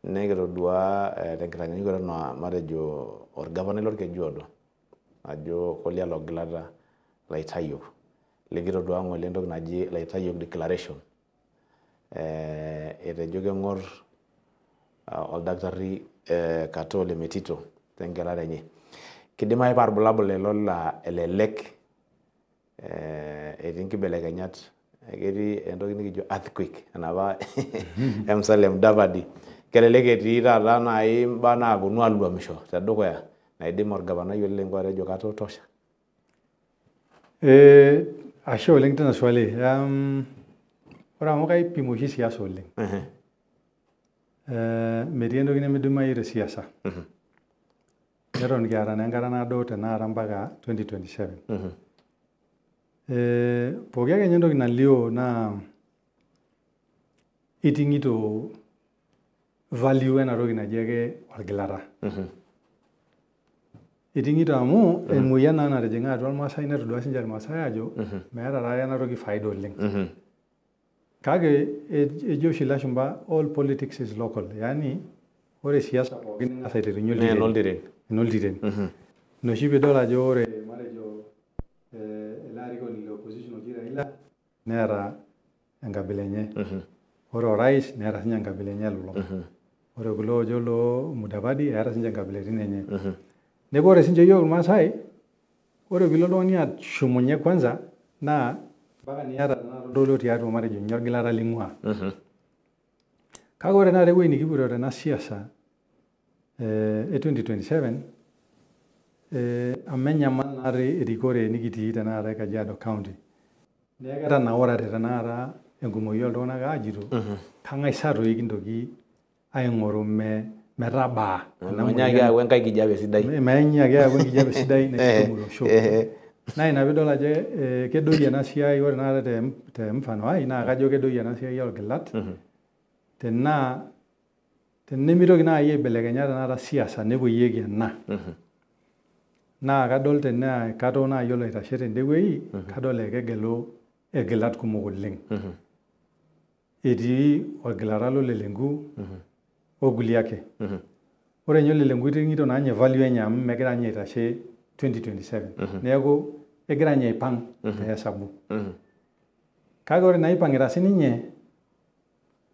nikitodua tenkitanyanyukoto naa matejo orgavanai lorkejuodo ajo kolialo ogilata Laitayiok, likitodua ng'ole entoki naji Laitayiok declaration. Etejo keng'or oldakitari Katoo Ole Metito tengelare enye. Kidimayu paa irbulabul lelo laa elelek etii nkibelekenyat, ketii entoki nikijo earthquake enapa e Musalia Mudavadi. Kelelek etii taata naaji imbaa naaponu aluamisho tedukuya naidim orgavanai Ole Lenku atejo Katoo tosha. Ashe oleng tina swali. Ore amu kaipim oshi siasa oleng. Metii entoki nemidimayu te siasa. Neton kiata naa enkata naado tenakata mpaka 2027. Pooki ake ninye entoki nalio naa iting'ito value ena toki naji ake orgilata. Iting'ito amu emoyian naa natijing'a atua Irmaasai, netodua sinche Irmaasai aajo meeta taake ena toki faida oleng. Kake ejo oshi ilashumba all politics is local, yaani ore siasa pookin ning'as aiterunye Naa enoltiren. Enoltiren. Ina oshi piidol ajo ore matejo ele arikoni le opposition oji Raila neeta enkabila enye. Ore orais neeta sinye enkabila enye elulung'a. Ore kulo oojo loo Mudavadi eeta sinche nkabilaitin enye. Neeku ore sinche iyiok Irmaasai, ore piilo oltung'ani ashumunye kwanza naa mpaka niata tenakata oltoilo tiatua matejo ninye orgilata ling'ua. Kake ore tenakata ewueji nikipoito tena siasa e 2027, amu enyamal naatoi erikore nikitii tenakata e Kajiado County. Neeku etanaurate tenakata enkumoi oltung'anak aajito kang'ae sa toi kintoki aing'oru metabaa ena Menyaaki moyian. aaku enkae kijape sidai. Meenyaaki aaku enkijape sidai naitutum olosho. Naa ina piidol ajo kedoyio ena siai. Ore tenakata te mfano ai naa kajo kedoyio ena siai orgilat tenaa tenemitoki naaji aibelekenya tenakata siasa nepuoyieki ena. Naa kadol tenaa Katoo naaji oloitashe tende wueji, kadol ekegelu irgilat kumok oleng. Etii orgilata lole Lenku okulie ake. Ore ninye Ole Lenku iting'ito naa ninye value enye amu megira ninye aitashe 2027. Neeku egira ninye aipang' te hesabu. Kake ore naa ipang'ita sininye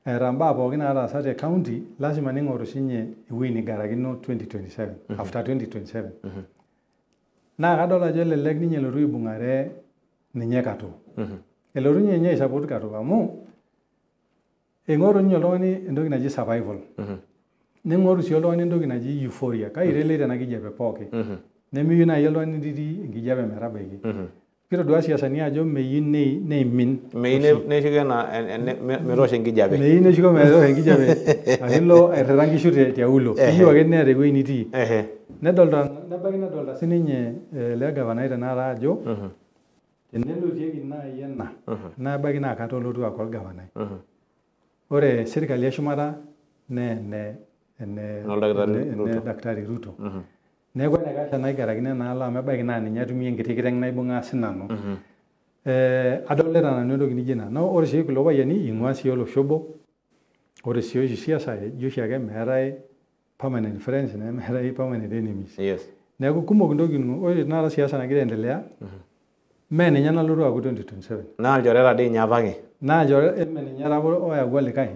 eeta mbaa pookin naataasa te county, lazima ning'oru sinye ewueji nigarakino 2027, after 2027. Naa kadol ajo elelek ninye elotu aibung'are ninye Katoo. Elotu ninye aisupport Katoo amu eing'oru ninye oltung'ani entoki naji survival. Ning'oru sii oltung'ani entoki naji euphoria. Kai irelate ena kijape pooki. Nemeyieu naaji oltung'ani litii enkijape metabaiki. Kitodua siasani ajo meyieu neimin. Meyieu neshuko ena metoosho enkijape. Meyieu neshuko metoosho enkijape ashu ilo airrita nkishu tiaulo. Keyieu ake neeta ewueji nitii. Nedolta nebaiki nedolta sininye ele gavanai tenakata ajo tenelotieki naaji ena nebaiki naa Katoo olotu aaku orgavanai. Ore sirkali eshumata naa ene Ene Daktari Ruto. Neeku enaikash tenaigarakino enaalo amu ebaiki naa ninye atumie enkiti kiteng naibung'aa sinanu. Adolita nanu entoki nijo ina. Naa ore sii kulo payiani ing'ua sii olosho obo, ore sii oshi siasa eji oshiake meetae permanent friends nemeetae permanent enemies. Neeku kumok intokitin ore tenakata siasa nagira aendelea mee ninye nalotu aaku 2027. Naa ilchoreta dii ninye apake. Naa ilchoreta eme ninye apa oyawua likae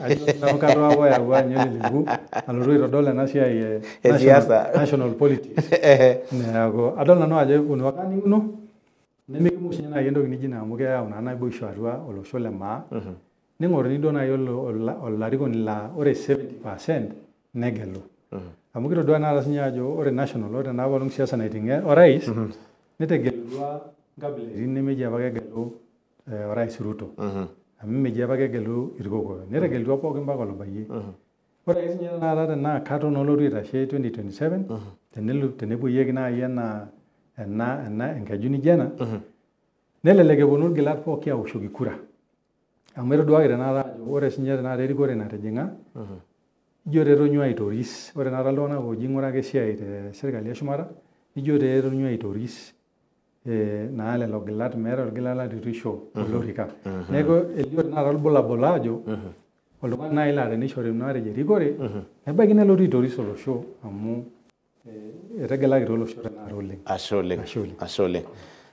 ajo nanu Katoo apa oyawua ninye Leleku alotu aitodol ena siai e national politics. Neeku adol nanu ajo eponu ake aning'uno nemikimu sinye naaji entoki nijo ina amu keyau naa naboisho atua olosho le maa. Ning'oruni duo naaji olarikoni laa ore 70% negelu. Amu kitodua tenakata sinye ajo ore national ore tenapa olong siasa naiting'e orais netegelutua nkabilaitin nemeji apa kegelu orais Ruto. Amu meji apa kegelu irkokoyo. Netegelutua pookin mpaka olobayie. Ore ake sinye tenakata tenaa Katoo naa olotu aitashe 2027 tenepuoyieki naaji enaa ena enkeju nijo ena nelelek eponu irgilat pooki aoshoki kura. Amu etoduaki tenakata ajo ore sinye tenakata erikore natijing'a ijo etonyua aitoris ore tenakata iltung'anak ooji ing'uraki esiai te sirkali eshumata nijo etonyua aitoris naa lelo gilat meeta orgilata leitu isho olorika. Neeku elio tenakata irbulabul aajo oltung'ani naaji laa tenishori matejo erikore nebaiki nelotu aitoris olosho amu etegelaki olosho tenakata oleng. Ashe oleng. Ashe oleng.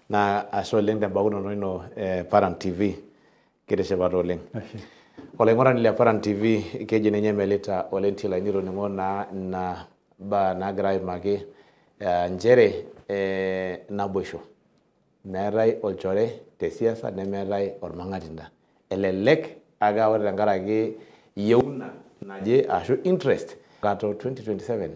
Naa ashe oleng tembakunoto ino Paran TV. Kitishipate oleng. Olaing'urani le Paran TV keji ninye Melita Olentila nitoning'o naa ina baa naagira aimaki nchere naboisho. Meetae olchore te siasa nemeetae ormang'atinda. Elelek ake ore tenkaraki yieuna naje ashu interest Katoo 2027.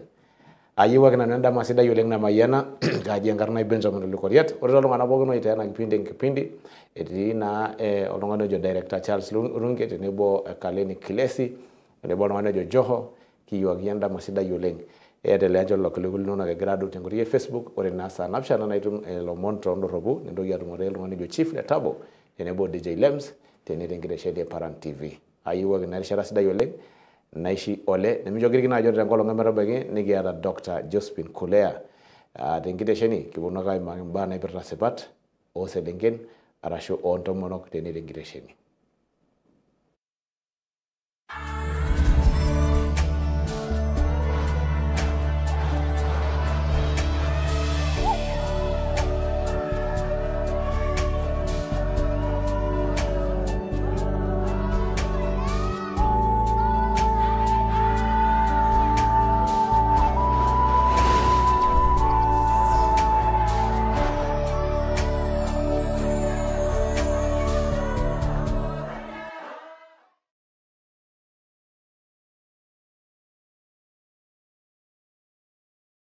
Ayieu ake nanu endama sidai oleng namayiana kaji enkarna ai Benjamin Olekoriat. Ore tooltung'anak pookin oitaa ena kipindi enkipindi etii naa oltung'ani ojo director Charles Runge tenebo Kaleni Kilesi tenebo oltung'ani ojo Joho kiyiewaki endama sidai oleng. Eeta lelo kiliku linonok egira adol tenkoitoi e Facebook. Ore naa saa napishana naa itum ilomon toondorropu nintoki atumore oltung'ani ojo Chief Letabo tenebo DJ Lems tene tenkitesheni e Paran TV. Ayiewuaki ina rishata sidai oleng naishi ole nemincho kirikino ajo tenkolong emetabaiki nikiata Dr. Josephine Kulea tenkitesheni kiponu ake aimaki imbaa naipirta sipat ooselenken arashu oontomonok tene tenkitesheni.